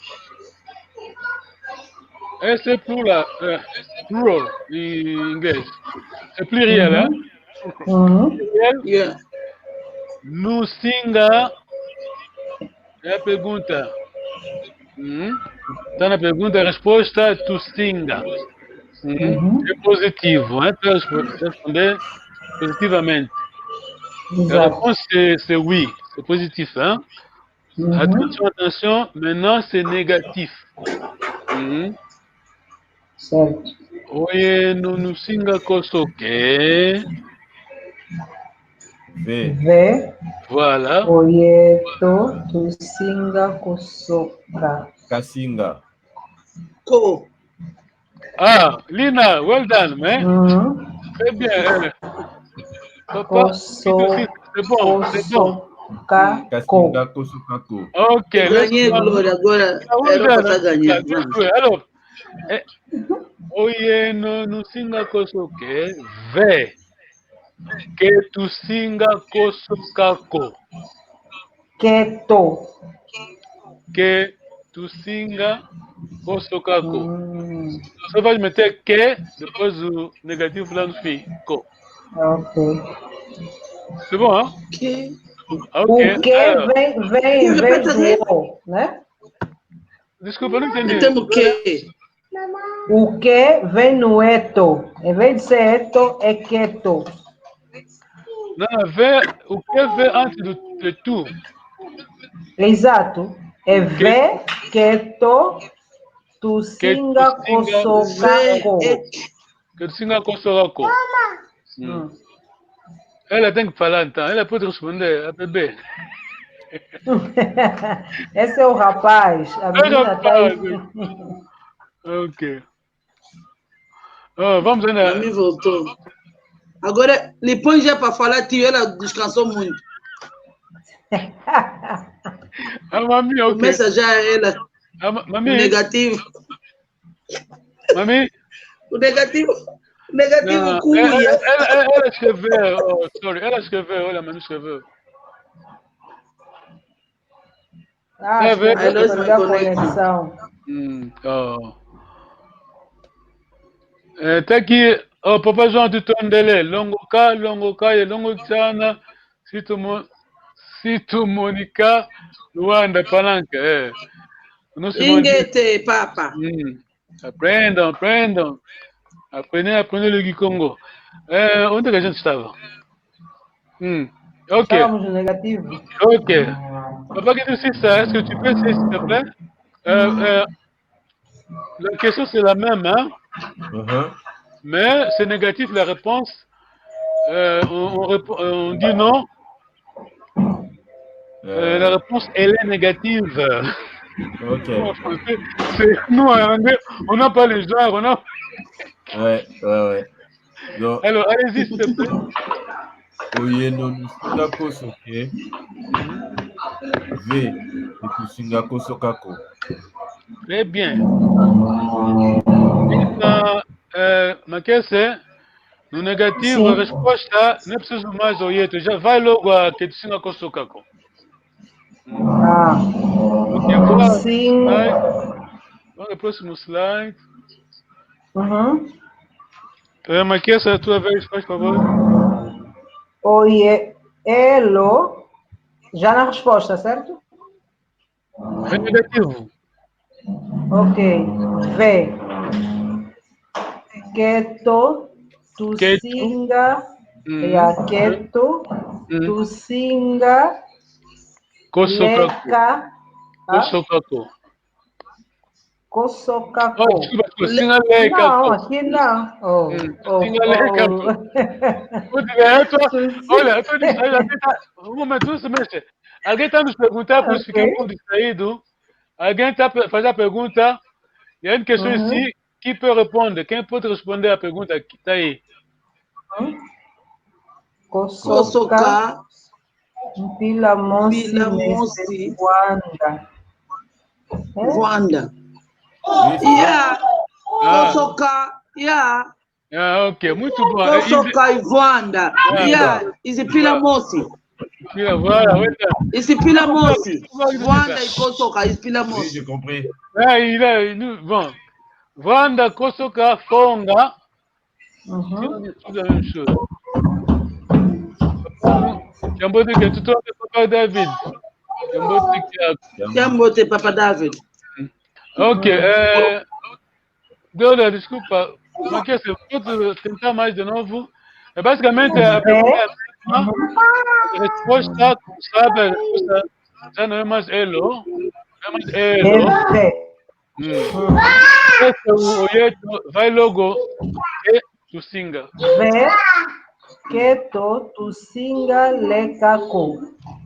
Esse é plural, euh, plural em inglês. É pluriel, hein? Uhum. Pluriel. Yeah. Nusinga é a pergunta. Hum? Tá na pergunta, a resposta, tusinga. Hum? Uhum. É positivo, hein? Para respo-, responder positivamente. Exato. A réponse, c'est, c'est oui, c'est positif, hein? Uhum. Attention, attention, maintenant c'est négatif. Uhum. Certo. Oye, no, nusinga koso ke. Ve. Ve. Voilà. Oye, to, tusinga koso ka. Kasinga. Ko. Ah, Lina, well done, man. Mhm. Très bien, euh, papa, koso, c'est bon, c'est bon. Koso ka ko. Kasinga koso ka ko. Ok, let's go. Gagner, Gloria, agora. Ah, well done, hein. Bien joué. Alors, eh, oye, no, nusinga koso ke, ve. Ke tusinga koso ka ko. Keto. Ke tusinga koso ka ko. Hum. Só vai meter ke, depois o negativo lá no fim. Ko. Ok. C'est bon, hein? Ok. Ok. O ke vem, vem em vez do o, né? Desculpa, não entendi. Então, o ke? O ke vem no eto. Em vez de ser eto, é keto. Não, vem, o ke vem antes do, de tu. Exato. É ve, keto, tusinga koso ka ko. Ke tusinga koso ka ko. Hum. Ela tem que falar, então. Ela pode responder, a bebé. Esse é o rapaz. A menina tá aí. Ok. Ah, vamos ainda. Mami voltou. Agora, depois já para falar, tio, ela descansou muito. A mami, ok. Começa já ela. A ma-, mami. Negativo. Mami? O negativo, o negativo. Não, cuia. Ela, ela, ela, ela escreveu, oh, sorry, ela escreveu, olha, mami escreveu. Ah, é, acho que perdeu a conexão. Hum, oh. Eh, taki, oh, Papa João tutondele, longoka, longoka, ye longokisana, si tumo-, si tumonika, Luanda, Palanca, eh. Ingete, Papa. Hum. Aprendam, aprendam. Aprendem, aprendem o Kikongo. Eh, onde é que a gente estava? Hmm. Ok. Estávamos no negativo. Ok. Papa Kidu sisa, est-ce que tu peux essayer, s'il te plaît? Euh, euh, la question, c'est la même, hein? Mhm. Mais c'est négatif la réponse. Euh, on, on répond- euh, on dit non. Euh, la réponse, elle est négative. Ok. En français, c'est- nous, en anglais, on n'a pas les genres, on a- Ouais, ouais, ouais. Donc, alors, allez-y, s'il te plaît. Oyeno nusinga koso ke. Ve, ke tusinga koso kako. Très bien. Ina, eh, Makese, no negativo, sim, a resposta, não é preciso mais oyeto. Já vai logo a ke tusinga koso kako. Ah. Ok, vamos lá. Sim. Vai. Vamos ao próximo slide. Uhum. Eh, Makese, a tua vez, faz favor. Oye, elo, já na resposta, certo? Ve negativo. Ok. Ve. Keto, tusinga, ya, keto, tusinga, koso kako. Leka. Koso kako. Koso kako. Oh, desculpa, desculpa. Tusinga leka. Não, aqui não. Oh, tusinga leka. Olha, eu tô distraído. Alguém tá, um momento, não se mexe. Alguém tá nos perguntar, por isso fiquei um pouco distraído. Alguém tá pe- fazendo a pergunta. Il y a une question ici. Qui peut répondre? Quem pode responder à pergunta que tá aí? Kosoka. Mpila mosi, mpila mosi. Vwanda. Vwanda. Yeah. Ah. Kosoka. Yeah. Ah, ok, muito bom. Kosoka i vwanda. Yeah, izi mpila mosi. Mpila, voilà, voilà. Izi mpila mosi. Vwanda i kosoka, izi mpila mosi. Oui, j'ai compris. Ah, il a, il nous, bon. Vwanda, kosoka, fonga. Mhm. C'est la même chose. Kiambote kiaku, Papa David. Kiambote kiaku. Kiambote, Papa David. Ok, eh, Dora, desculpa, Makese, pode tentar mais de novo? É basicamente a pergunta, a resposta, sabe, a resposta já não é mais elo, não é mais elo. Hum. Esse é o oyeto, vai logo, ke tusinga. Ve, keto, tusinga, leka ko.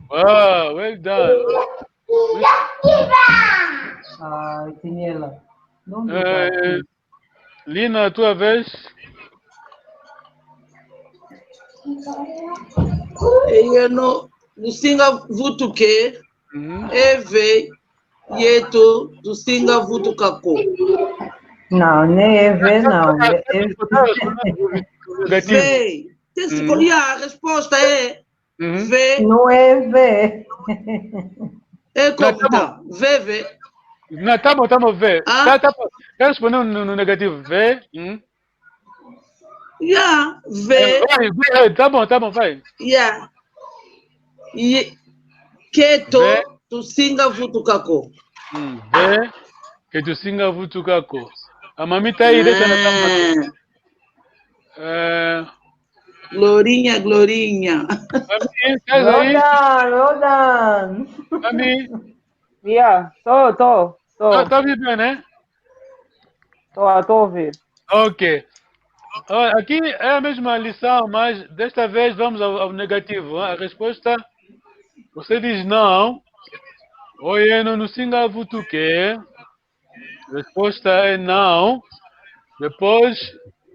Wow, well done. Ai, Tiniela. Não dá. Eh, Lina, tua vez. Eyeno, tusinga vutu ke, eve, yeto, tusinga vutu kako. Não, nem eve, não. Ve. Tem que escolher a resposta, é. Uhum. Ve. Não é ve. É como tá? Ve, ve. Não, tá bom, tá bom, ve. Ah? Tá, tá bom. Tá respondendo no, no negativo, ve. Hum. Yeah, ve. É, vai, vai, tá bom, tá bom, vai. Yeah. E keto, ve, tusinga vutu kako. Hum, ve, ke tusinga vutu kako. A mami tá aí, deixa na cama. Eh, Glorinha, Glorinha. Mami, estás aí? Rodan, Rodan. Mami. Yeah, tô, tô, tô. Tá, tá ouvindo bem, né? Tô, tô ouvindo. Ok. Ó, aqui é a mesma lição, mas desta vez vamos ao, ao negativo, hein? A resposta, você diz não. Oyeno nusinga vutu ke. Resposta é não. Depois,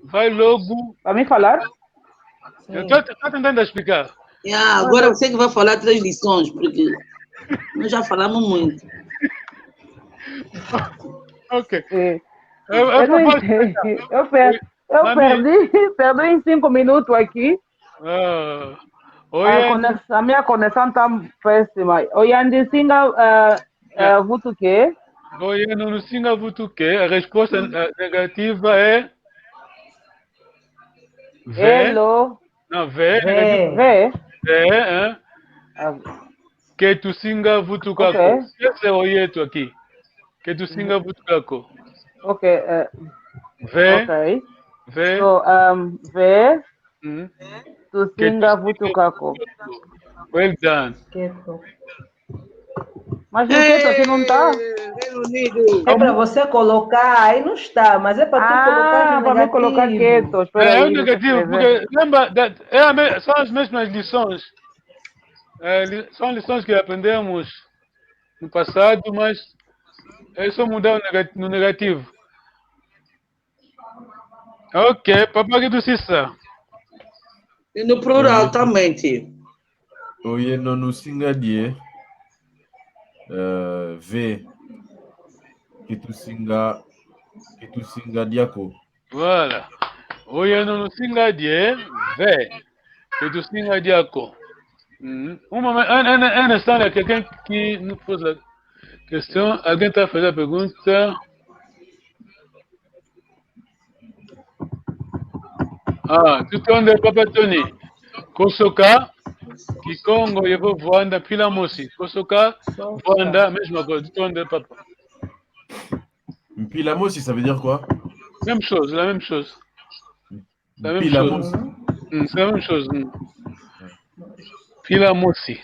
vai logo. Pra mim falar? Eu tô, tô tentando explicar. Yeah, agora você que vai falar três lições, porque nós já falamos muito. Ok. É. Eu, eu, eu não entendi. Eu per-, eu perdi, perdi em cinco minutos aqui. Ah, a conex-, a minha conexão tá péssima. Oyeno nusinga, ah, ah, vutu ke? Oyeno nusinga vutu ke? A resposta, ah, negativa é ve. Elo. Não, ve, ve. Negativa. Ve. Ve, hein? Ah. Ke tusinga vutu kako. Ok. Esse é oyeto aqui. Ke tusinga vutu kako. Ok, eh, ve. Ok. Ve. So, um, ve. Hum. Tusinga vutu kako. Well done. Keto. Mas no Queto aqui não tá? É pra você colocar, aí não está, mas é pra tu colocar no negativo. Ah, pra mim colocar Queto, espera aí, deixa eu escrever. É, é o negativo, porque lembra, da- é a me- são as mesmas lições. É, li- são lições que aprendemos no passado, mas é só mudar o nega- no negativo. Ok, papa Kitusisa. E no plural também, tio. Oye, no nusinga die. Eh, ve. Kitusinga, kitusinga diako. Voilà. Oye, no nusinga die. Ve. Kitusinga diako. Mhm. Un moment, un, un, un instant, il y a quelqu'un qui nous pose la question. Alguém tá a fazer a pergunta. Ah, tutonda, papa Tony. Kosoka, Kikongo yevo vwanda mpila mosi. Kosoka, vwanda, mesma coisa. Tutonda, papa. Mpila mosi, ça veut dire quoi? Même chose, la même chose. La même chose. Mpila mosi. Mm, c'est la même chose. Mm. Mpila mosi.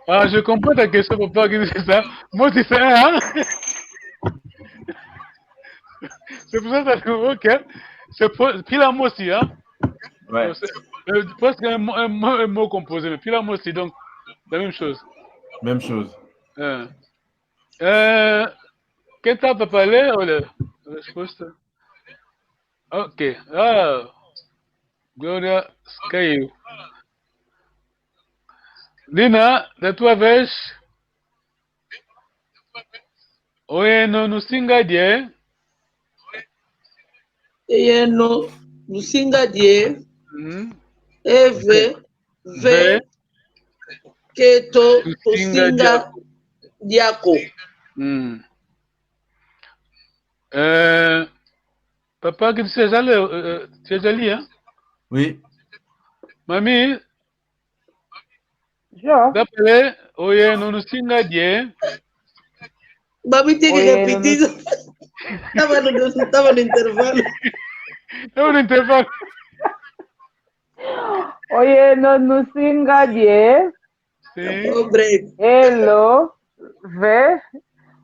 Ah, je comprends ta question, papa, que c'est ça. Mosi, c'est un, hein? C'est pour ça que ça trouve, ok. C'est pour- mpila mosi, hein? Ouais. Donc, c'est, euh, presque un mot, un mot- un mot composé, mais mpila mosi, donc, la même chose. Même chose. Euh, euh, quem tá pra ler, olha, a resposta. Ok. Ah, Gloria Scaio. Lina, da tua vez. Oye, no nusinga die. Oye, no nusinga die. Mhm. Eve, ve, ve, keto, tusinga tusinga diako. Diako. Mm. Euh, papa, que tu sais aller, euh, tu es allé, hein? Oui. Mamie, Jo. D'après, oye, no nusinga die. Mami, tem que repetir. Tava no, tava no intervalo. Tava no intervalo. Oye, no nusinga die. Sim. Elo, ve,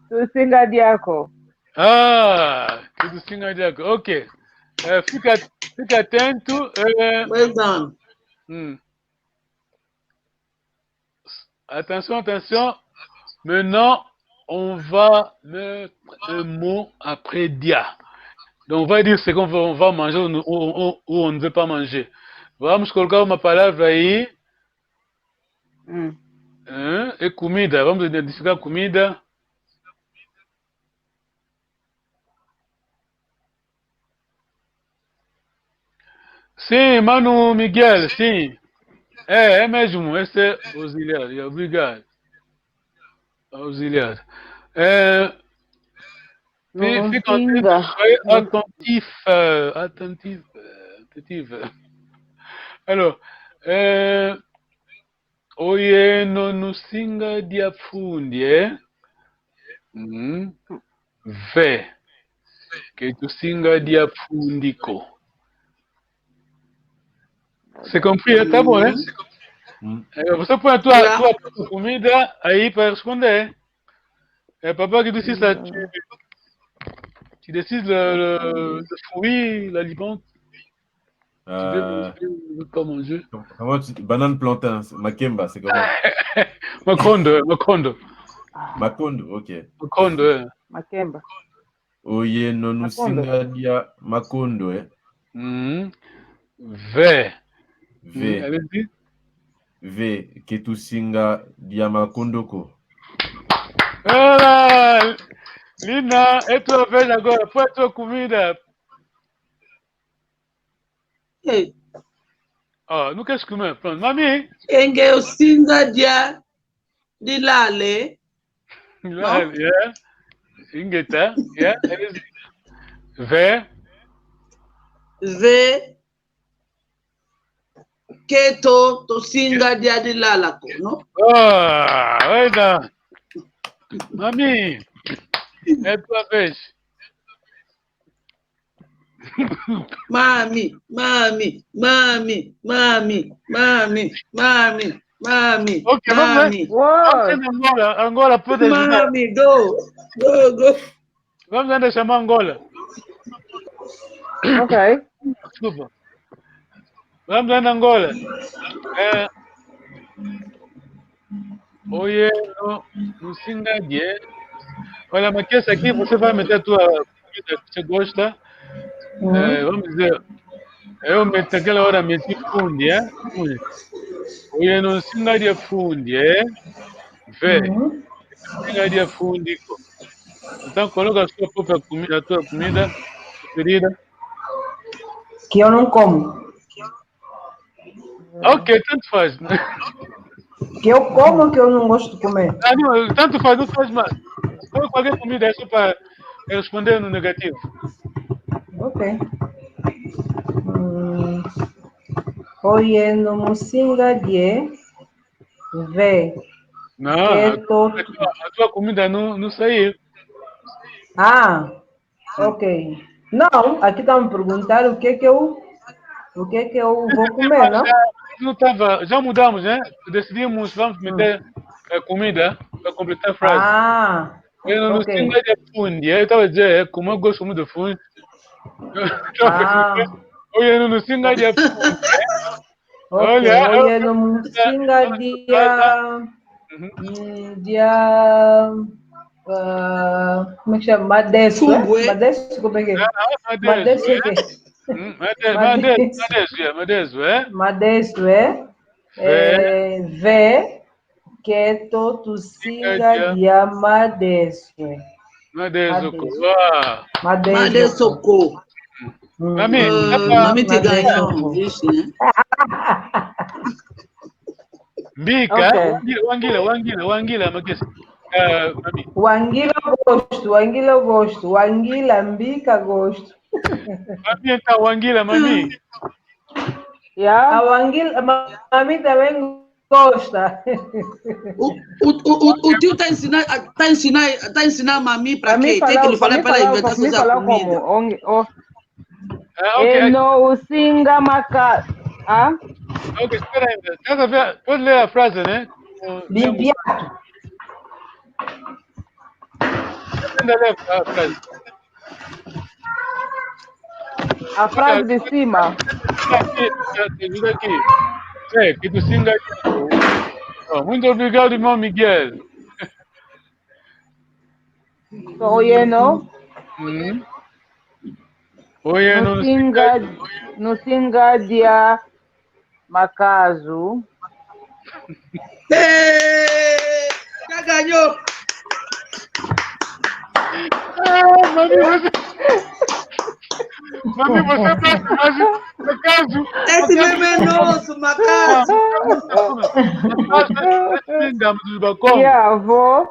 tusinga diako. Ah, que tusinga diako. Ok. Eh, fica, fica atento. Eh. Well done. Hum. Attention, attention. Maintenant, on va mettre un mot après dia. Donc, on va dire ce qu'on va, on va manger ou, ou- ou- ou on ne veut pas manger. Vamos colocar uma palavra aí. Hum. Hein? E comida. Vamos identificar comida. Sim, mano Miguel, sim. É, é mesmo, esse é auxiliar, é, obrigado. Auxiliar. É, fi- fica atento, soyez attentif, euh, attentif, euh, attentif. Alors, euh, oye, no nusinga dia fundi, eh? Mhm. Ve. Que tusinga dia fundi ko. C'est compris, hein? Tá bom, hein? Mm. Eh, você põe a tua, tua, tua comida aí pra responder. É, papa, que tu sais ça, tu, tu décides le, le, le fruit, l'aliment. Euh, tu veux, tu veux pas manger. Comment tu, banane, plantain, c'est makemba, c'est comment? Makondo, makondo. Makondo, ok. Makondo, eh. Makemba. Oye, no nusinga dia makondo, eh. Mhm. Ve. Ve. Mhm, allez-y. Ve, que tusinga dia makondo ko. Voilà! Lina, e tua vez agora, põe a tua comida. Ei. Ah, não queres comer? Pronto, mami. Nge usinga dia dilala. Dilala, yeah. Ingeta, yeah. Ve. Ve. Que tu, tusinga dia dilala ko, no? Ah, oida. Mami, e tua vez. Mami, mami, mami, mami, mami, mami. Mami, ok, vamos, mami. Vamos Angola, Angola pode ajudar. Mami, go, go, go. Vamos andar chamar Angola. Ok. Desculpa. Vamos andar Angola. É, oye, no, no singa die. Olha, mas que esse aqui você vai meter a tua comida que você gosta. Uhum. É, vamos dizer, eu meto aquela hora, meti fundi, é? Fundi. Oye, no singa dia fundi, é? Vê. Uhum. Singa dia fundi, co. Então, coloca a sua própria comida, a tua comida preferida. Que eu não como. Ok, tanto faz. Que eu como, que eu não gosto de comer. Ah, não, tanto faz, não faz mal. Qual-, qualquer comida é só para responder no negativo. Ok. Hum. Oye, no musinga die. Vê. Não, a, a tua, a tua comida não, não saiu. Ah, ok. Não, aqui tá me perguntar o que que eu, o que que eu vou comer, não? Já, não tava, já mudamos, né? Decidimos, vamos meter, eh, comida para completar a frase. Ah, ok. Oye, no musinga dia fundi. Eu tava a dizer, eh, como eu gosto muito de fundi. Ah. Oye, no musinga dia fundi. Ok, olha, oye, no musinga dia, hum, dia, ah, como é que chama? Madesu, é? Madesu, como é que é? Ah, ah, madesu, madesu, é? Hum, made-, madesu, madesu, é, madesu, é? Madesu, é? É. Eh, vê. Keto tusinga dia madesu. Madesu ko. Madesu ko. Mami, mami, te ganhou, vixe, né? Mbika, wangila, wangila, wangila, wangila, makesi. Eh, mami. Wangila gosto, wangila gosto, wangila mbika gosto. Mami, então, wangila, mami. Yeah. A wangila, ma-, mami também gosta. O, o, o, o, o tio tá a ensinar, tá a ensinar, tá a ensinar a mami pra quê? Tem que lhe falar pra ela inventar coisa comida. Como? Ah, ok. E no musinga maka-, ah? Ok, espera aí. Nada a ver. Pode ler a frase, né? Limpiar. Ainda ler a frase. A frase de cima. Aqui, aqui, aqui. É, que tu singa. Oh, muito obrigado, irmão Miguel. Oye, no? Hum? Oye, no, no singa, no singa dia makazu. Ê! Já ganhou! Ah, mami, você, mami, você tá, mas, makazu. Esse mesmo é nosso, makazu. Makazu, makazu, makazu, makazu. E a avó,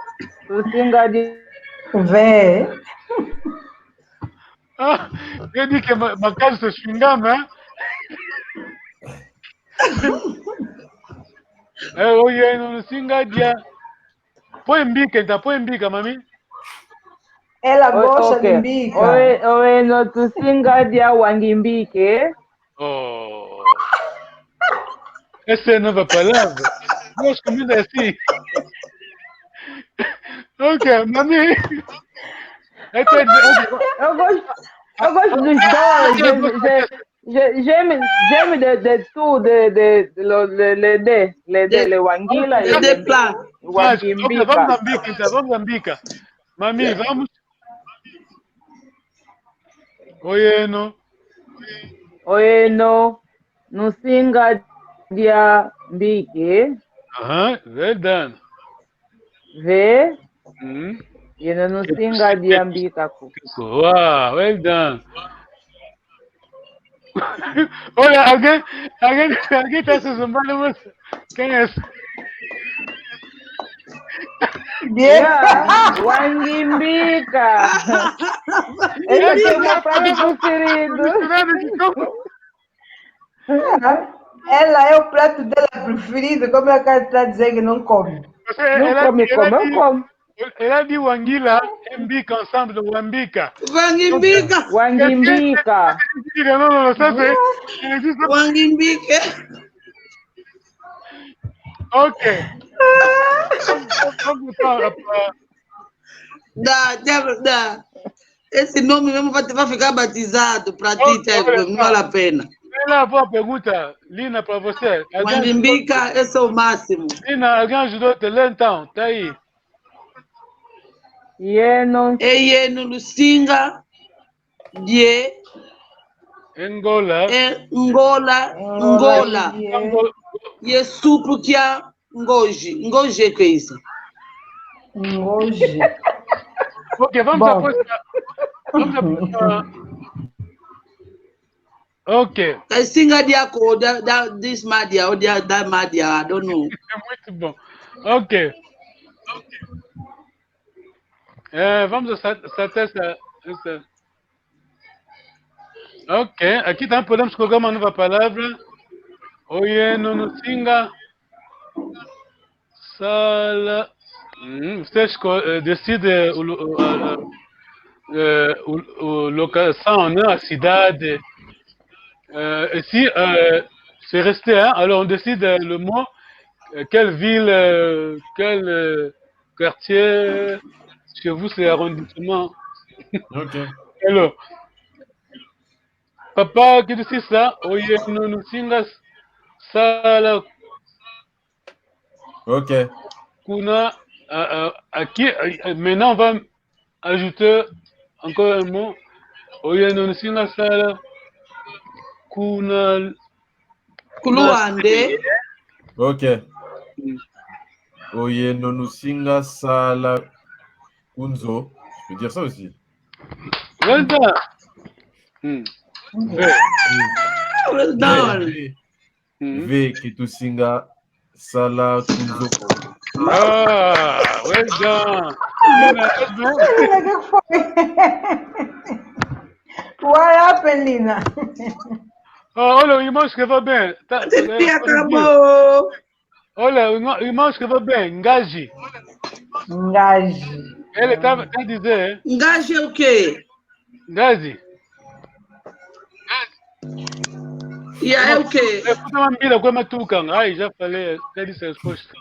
tu singa dia. Vê. Ah, eu digo que ma-, makazu se xingama, é? É, oye, no singa dia. Põe mbika, então, põe mbika, mami. Ela gosta de mbika. Oye, oye, no tu singa dia wangi mbike. Oh. Essa é a nova palavra. Nós comida é assim. Ok, mami. Eu gosto, eu gosto dos dois. J'aime, j'aime de, de tout, de, de, le, le, le deux, le, le, le wangila, le deux plats. Mas, ok, vamos a mbika, então, vamos a mbika. Mami, vamos. Oye, no. Oye, no. No singa dia mbike. Aha, well done. Vê? Hum? E no, no singa dia mbika ko. Wow, well done. Olha, alguém, alguém, alguém tá se zumbando, mas quem é esse? Yeah, wangi mbika. Esse é o meu prato preferido. Ela é o prato dela preferido, como é que ela tá dizendo que não come? Não come, come, eu como. Ela diz wangila e mbika ensemble, wambika. Wangi mbika. Wangi mbika. Não, não, não, sabe? Wangi mbika. Ok. Vamos, vamos, vamos, vamos. Não, não, não. Esse nome mesmo vai, vai ficar batizado pra ti, não vale a pena. Ela, boa pergunta, Lina, pra você. Malimbika, esse é o máximo. Lina, alguém ajudou-te? Lê então, tá aí. Yeno. E yeno lusinga die Angola. E Ngola, Ngola. Ngola. Ye supu kia ngoji. Ngoji é que é isso? Ngoji. Ok, vamos apostar. Vamos apostar. Ok. Kasinga diako, da, da, this madia, ou dia, da madia, I don't know. É muito bom. Ok. É, vamos a sa-, sa-, essa, essa. Ok, aqui também podemos colocar uma nova palavra. Oye, no, no, singa. Sala. Hum, você esco-, eh, decide o lo-, o, a, a, eh, o, o locação, né? A cidade. Euh, et si, euh, c'est resté, hein, alors on décide, euh, le mot, euh, quelle ville, euh, quel, euh, quartier, chez vous, c'est arrondissement. Ok. Alors, papa, que tu sais ça, oye, no, no, singa, sala, Ok. Kuna, euh, euh, aquí, euh, maintenant, on va ajouter encore un mot. Oye, no, no, singa, sala, kuna, ku Luanda. Ok. Mm. Oye, no, no, singa, sala, ku nzo. Je peux dire ça aussi. Well done. Mm. Well done. Ve, ve, ve, ve ke tusinga sala ku nzo ko. Ah, well done. What happened, Lina? Oh, olha, o irmão escreveu bem. Tá, é, acabou. Olha, o irmão, o irmão escreveu bem. Ngaji. Ngaji. Ele tava, tá a dizer. Ngaji é o quê? Ngazi. E aí o quê? É, puta, uma mbila, como é tu, canga? Ai, já falei, já disse a resposta.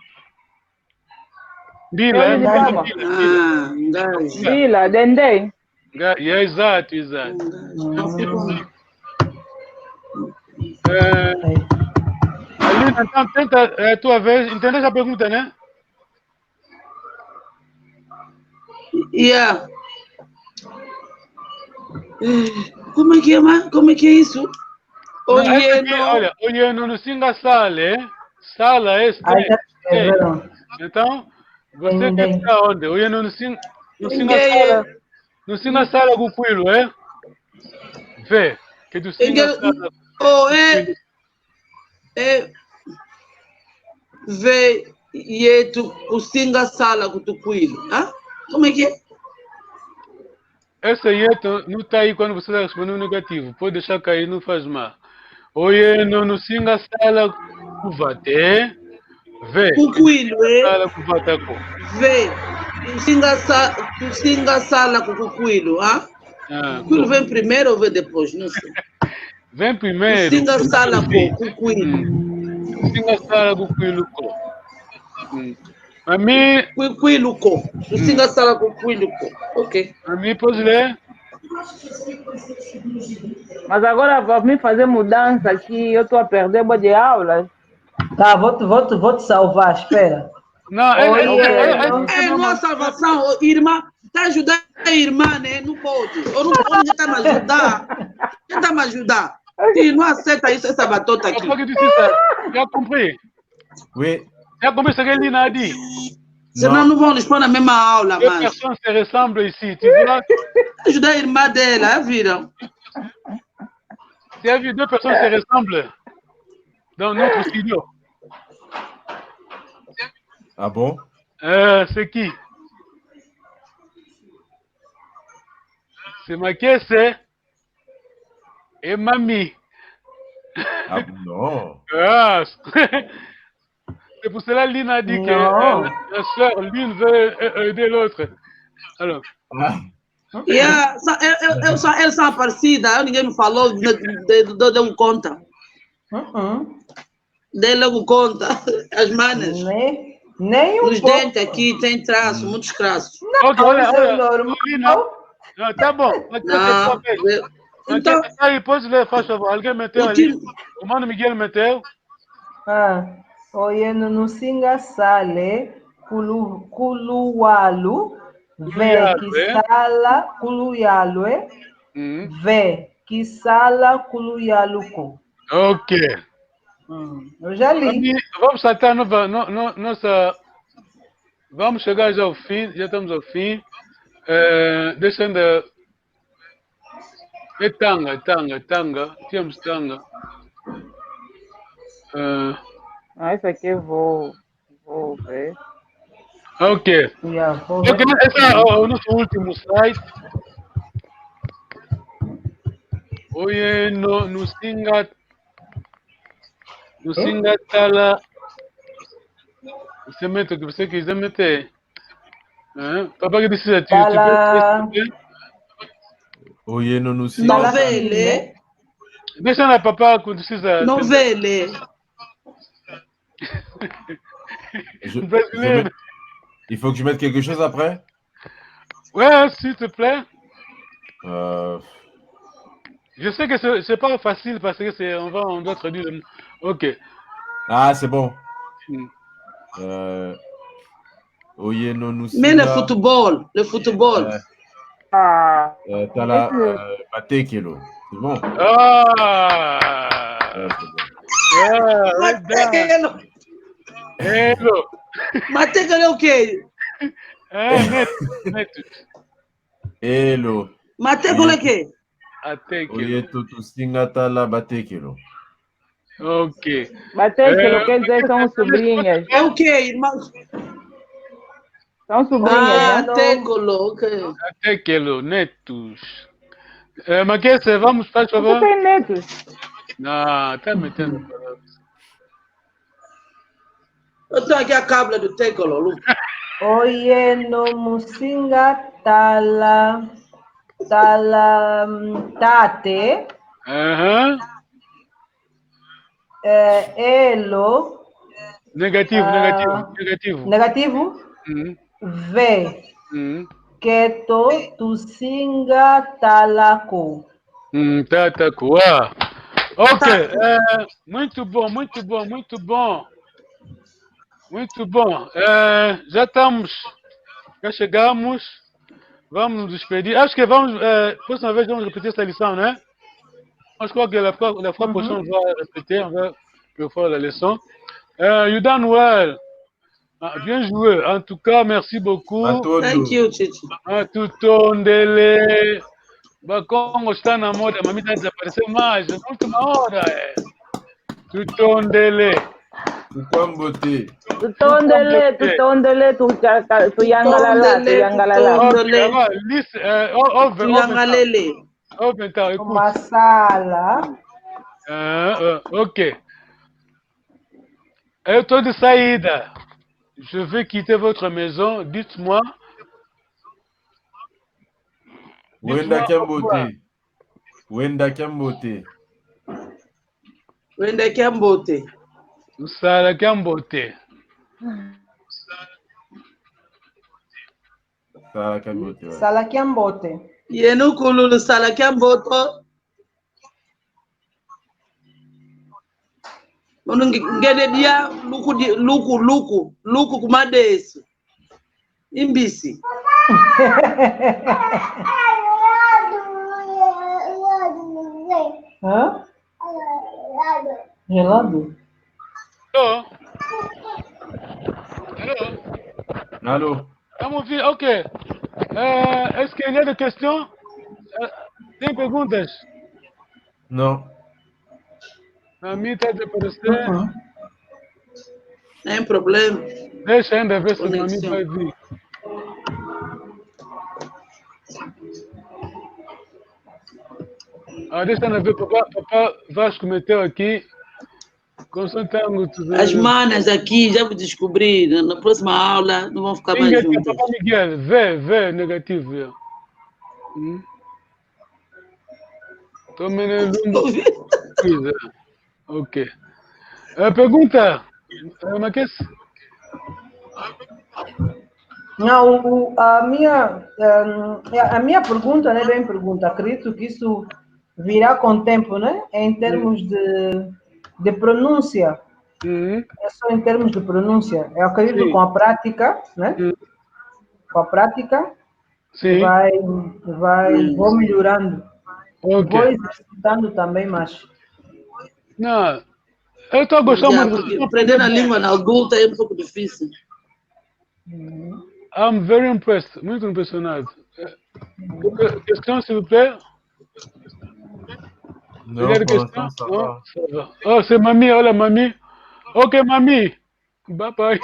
Mbila, é? Mbila, mbila. Ah, ngazi. Mbila, dendê. Nga-, é, exato, exato. Hum. É, ali, então, tenta, é a tua vez, entendeu a pergunta, né? Yeah. Eh, como é que é, ma-, como é que é isso? Não, é porque, olha, oye, no, no, singa, sala, é? Sala é stay. Então, você quer ficar onde? Oye, no, no, sing-, no, singa, sala, no, singa, sala ku kwilu, é? Ve, ke tusinga sala. Oh, é. E ve yetu kusinga sala ku tukwilu. Ah? Como é que é? Essa yetu não tá aí quando você tá respondendo negativo. Pode deixar cair, não faz mal. Oye, no, no, singa sala ku vata, é? Ve. Ku kwilu, é? Sala ku vata ko. Ve. Kusinga sa-, kusinga sala ku, ku kwilu, ah? Ah, kwilu vem primeiro ou vem depois? Não sei. Vem primeiro. Kusinga sala ko, ku kwilu. Hum. Kusinga sala ku kwilu ko. Hum. Ami. Ku kwilu ko. Kusinga sala ku kwilu ko. Ok. Ami, pois ler. Mas agora vamos fazer mudança aqui, eu tô a perder boa de aula. Tá, vou te, vou te, vou te salvar, espera. Não, é, é, é, é, é, é, não, salvação, ô, irmã, tá ajudando a irmã, né? Não pode. Ou não pode, já tá me ajudar. Já tá me ajudar. Sim, não aceita isso, essa batota aqui. Papa, que tu sais ça? Tu as compris? Oui. Tu as compris ce que Lina a dit? Senão não vão nos pôr na mesma aula, mais. Deux personnes se ressemblent ici, tu vois? Ajudar a irmã dela, viram? Tu as vu, deux personnes se ressemblent dans notre studio. Ah bon? Euh, c'est qui? C'est Makese et Mamie. Ah non. Ah, c'est pour cela Lina a dit que, euh, la, la sœur, l'une veut, euh, aider l'autre. Alors. Ah. Ok. Yeah, sa-, eu, eu, eu, sa-, eles são parecidas, ninguém me falou, de, de, de, de um conta. Uh-uh. Dei logo conta, as manas. Nem, nem um pouco. Os dentes aqui têm traço, muitos traços. Não, olha, isso é normal. Não, tá bom. Mas não, talvez. Então, aí, pode ler, faz favor. Alguém meteu ali? O mano Miguel meteu? Ah, oye, no, no singa sale, kulu, kuluwalu, ve, kisala, kuluyalu, eh? Ve, kisala, kuluyalu ko. Ok. Hum, eu já li. Vamos, vamos saltar, não, não, não, nossa, vamos chegar já ao fim, já estamos ao fim. Eh, deixa ainda. É tanga, é tanga, é tanga. Tínhamos tanga. Eh, ah, esse aqui eu vou, vou ver. Ok. Yeah, vou ver. Ok, esse é o, o nosso último site. Oye, no, no singa Nusinga tala. Você mete o que você quiser meter. Hein? Papa que precisa de tala. Oye, no, nusinga. Novele. Deixa na papa quando precisa. Novele. Je, je mets, il faut que je mette quelque chose après ? Ouais, s'il te plaît. Euh. Je sais que c'est, c'est pas facile parce que c'est, on va, on doit traduire le mot. Ok. Ah, c'est bon. Hmm. Euh, oye, no, nusinga. Mais le football, le football. Euh, ah. Euh, tala, euh, matekelo. C'est bon. Ah. Ouais, c'est bon. Yeah, well done. Matekelo. Elo. Matekelo, ok. Eh, net, net. Elo. Matekelo, ok. Atekelo. Oye, tutusinga tala batekelo. Ok. Batekelo, eh, quer dizer, são sobrinhas. É o quê, irmão? São sobrinhas, ah, né? Atekelo, ok. Atekelo, netos. Eh, Maquese, vamos, faz favor. Você tem netos? Não, tá metendo palavras. Eu tô aqui a cabla do Tecolo, Lu. Oye, no musinga tala, tala, mm, tate. Aham. Eh, elo. Negativo, ah, negativo, negativo. Negativo? Uhum. Ve. Uhum. Keto tusinga talako. Hum, tá, tá, coa. Ok, eh, muito bom, muito bom, muito bom. Muito bom. Eh, já estamos, já chegamos. Vamos nos despedir. Acho que vamos, eh, próxima vez vamos repetir essa lição, né? Acho que la fois, la fois prochaine, on va répéter, on va refaire la leçon. Eh, Yuda Noel. Ah, bien joué. En tout cas, merci beaucoup. Thank you, Chichi. Ah, tutondele. Bakongo está na moda, mamita desapareceu mais. Última hora, eh. Tutondele. Tukwambote. Tutondele, tutondele, tu, ka, ka, tuyangalala, tutondele, tuyangalala. Tutondele. Ok, alors, listen, eh, oh, oh, tuyangalele. Oh, maintenant, écoute. Masala. Euh, euh, ok. Eh, Tony Saïda, je vais quitter votre maison, dites-moi. Wenda Kiambote. Wenda Kiambote. Wenda Kiambote. Lusala Kiambote. Sala Kiambote, ouais. Sala Kiambote. Yenu kulu lusala Kiambote. Munu nge-, ngene dia luku di-, luku, luku, luku kumadesu. Imbisi. Hã? Gelado? Alô? Alô? Alô? Estamos ouvindo, ok. Eh, est-ce qu'il y a des questions? Eh, tem perguntas? Não. A minha tá desaparecendo. Uhum. Tem problema. Deixa ainda ver se a minha vai vir. Ah, deixa eu ver, papá, papá Vasco meteu aqui. As manas aqui, já vou descobrir. Na, na próxima aula, não vão ficar mais juntas. Papá Miguel, vê, vê, negativo, vê. Hum? Tô me lembrando. Pois é. Ok. É, pergunta. É uma questão. Não, o, a minha, ehm, a minha pergunta não é bem pergunta. Acredito que isso virá com o tempo, né? Em termos de, de pronúncia. Uhum. É só em termos de pronúncia. Eu acredito que com a prática, né? Uhum. Com a prática, sim, vai, vai, vou melhorando. Ok. Vou exercitando também, mas... Não, eu tô gostando muito. Porque aprender a língua na adulta é um pouco difícil. I'm very impressed, muito impressionado. Que-, questão, s'il vous plaît? Não, pour l'instant, ça va. Oh, c'est Mamie, olá, Mamie. Ok, Mamie. Bye bye.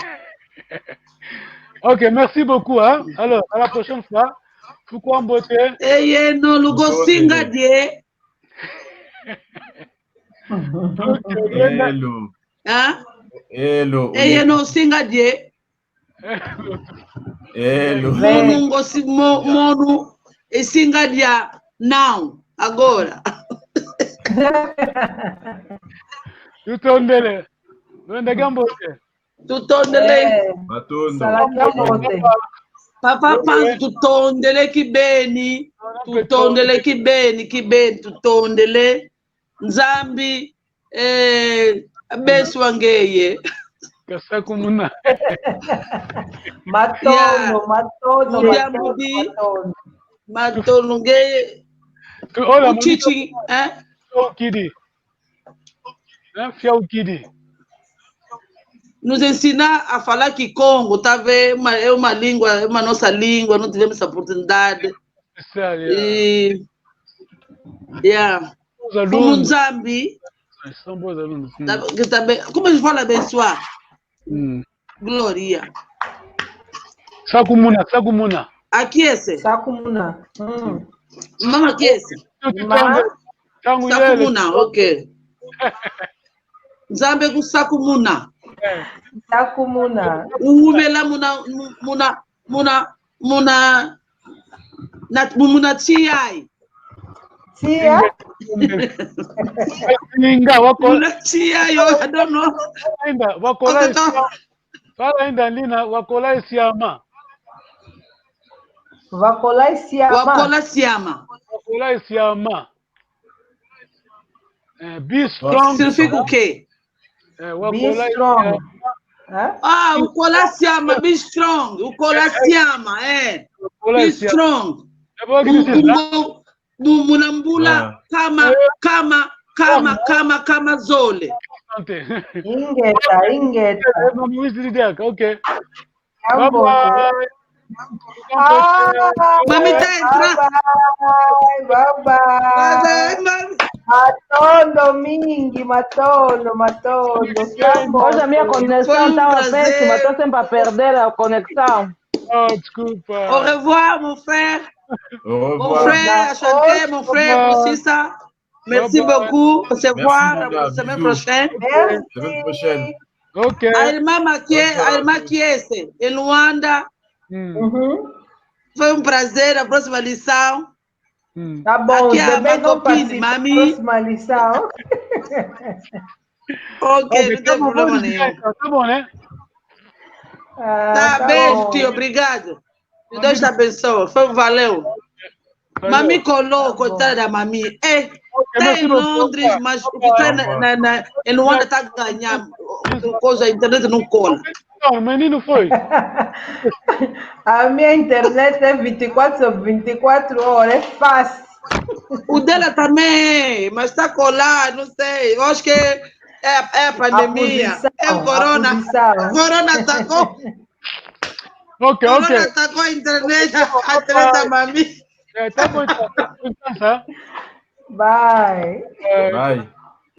Ok, merci beaucoup, hein. Alors, à la prochaine fois. Fuku wa mbote. Eye no lugo singa die. Elo. Hein? Elo. Eye no singa die. Elo. Monu ngosi mo-, monu e singa dia não, agora. Tutondele. Wenda kia mbote. Tutondele. Eh, matondo. Sala kia mbote. Papa Panzu, tutondele kibeni. Tutondele kibeni, kibeni, tutondele. Nzambi, eh, abensoa ngeye. Kasakumuna. Matondo, matondo, matondo, matondo. Matondo ngeye. Olá, Chichi, eh? Fiaukidi. Hein, Fiaukidi. Nos ensina a falar Kikongo, tá vendo? Uma, é uma língua, é uma nossa língua, não tivemos essa oportunidade. Especial, yeah. E, yeah. Bons alunos. Como Nzambi. São bons alunos, sim. Tá, que tá bem. Como eles falam abençoar? Hum. Glória. Sakumuna, sakumuna. Aquece. Sakumuna. Hum. Mama aquece. Sakumuna, ok. Nzambi kusakumuna. Eh. Sakumuna. Umela muna, muna, muna, muna, na, muna chiai. Chia? Ninga, wakola. Muna chiai, oh, I don't know. Inda, wakola. Fala inda, Lina, wakola isiama. Wakola isiama. Wakola isiama. Wakola isiama. Eh, be strong. Significa o quê? Eh, be strong. Hã? Ah, ukola isiama, be strong. Ukola isiama, eh. Be strong. Mu-, muna mbula, kama, kama, kama, kama, kama zole. Ingeta, ingeta. Ok. Bye bye. Ah, Mamita, entra. Bye bye, bye bye. Bye bye, mami. Matondo mingi, matondo, matondo. Hoje a minha conexão tava péssima, tô sempre a perder a conexão. Oh, desculpa. Au revoir, mon frère. Au revoir. Mon frère, enchanté, mon frère, Francis. Merci beaucoup. On se voit la semaine prochaine. Merci. Semaine prochaine. Ok. A irmã Maquie-, a irmã Kiese, em Luanda. Hum. Uhum. Foi um prazer. A próxima lição. Hum. Tá bom, aqui a irmã Copini, mami. Próxima lição. Ok, não tem problema nenhum. Tá bom, né? Ah, tá bom. Beijo, tio. Obrigado. Que Deus te abençoe. Foi, valeu. Valeu. Mami Colo, coitada da mami. É, tá em Londres, mas o que tá na, na, na, em Luanda tá a ganhar coisa, a internet não cola. Não, o menino foi. A minha internet é vinte e quatro sobre vinte e quatro horas, é fácil. O dela também, mas tá colado, não sei. Eu acho que é, é a pandemia. É o corona. A posição. Corona atacou. Ok, ok. Corona atacou a internet, a internet da mami. É, tá bom, então. Bye. É. Bye.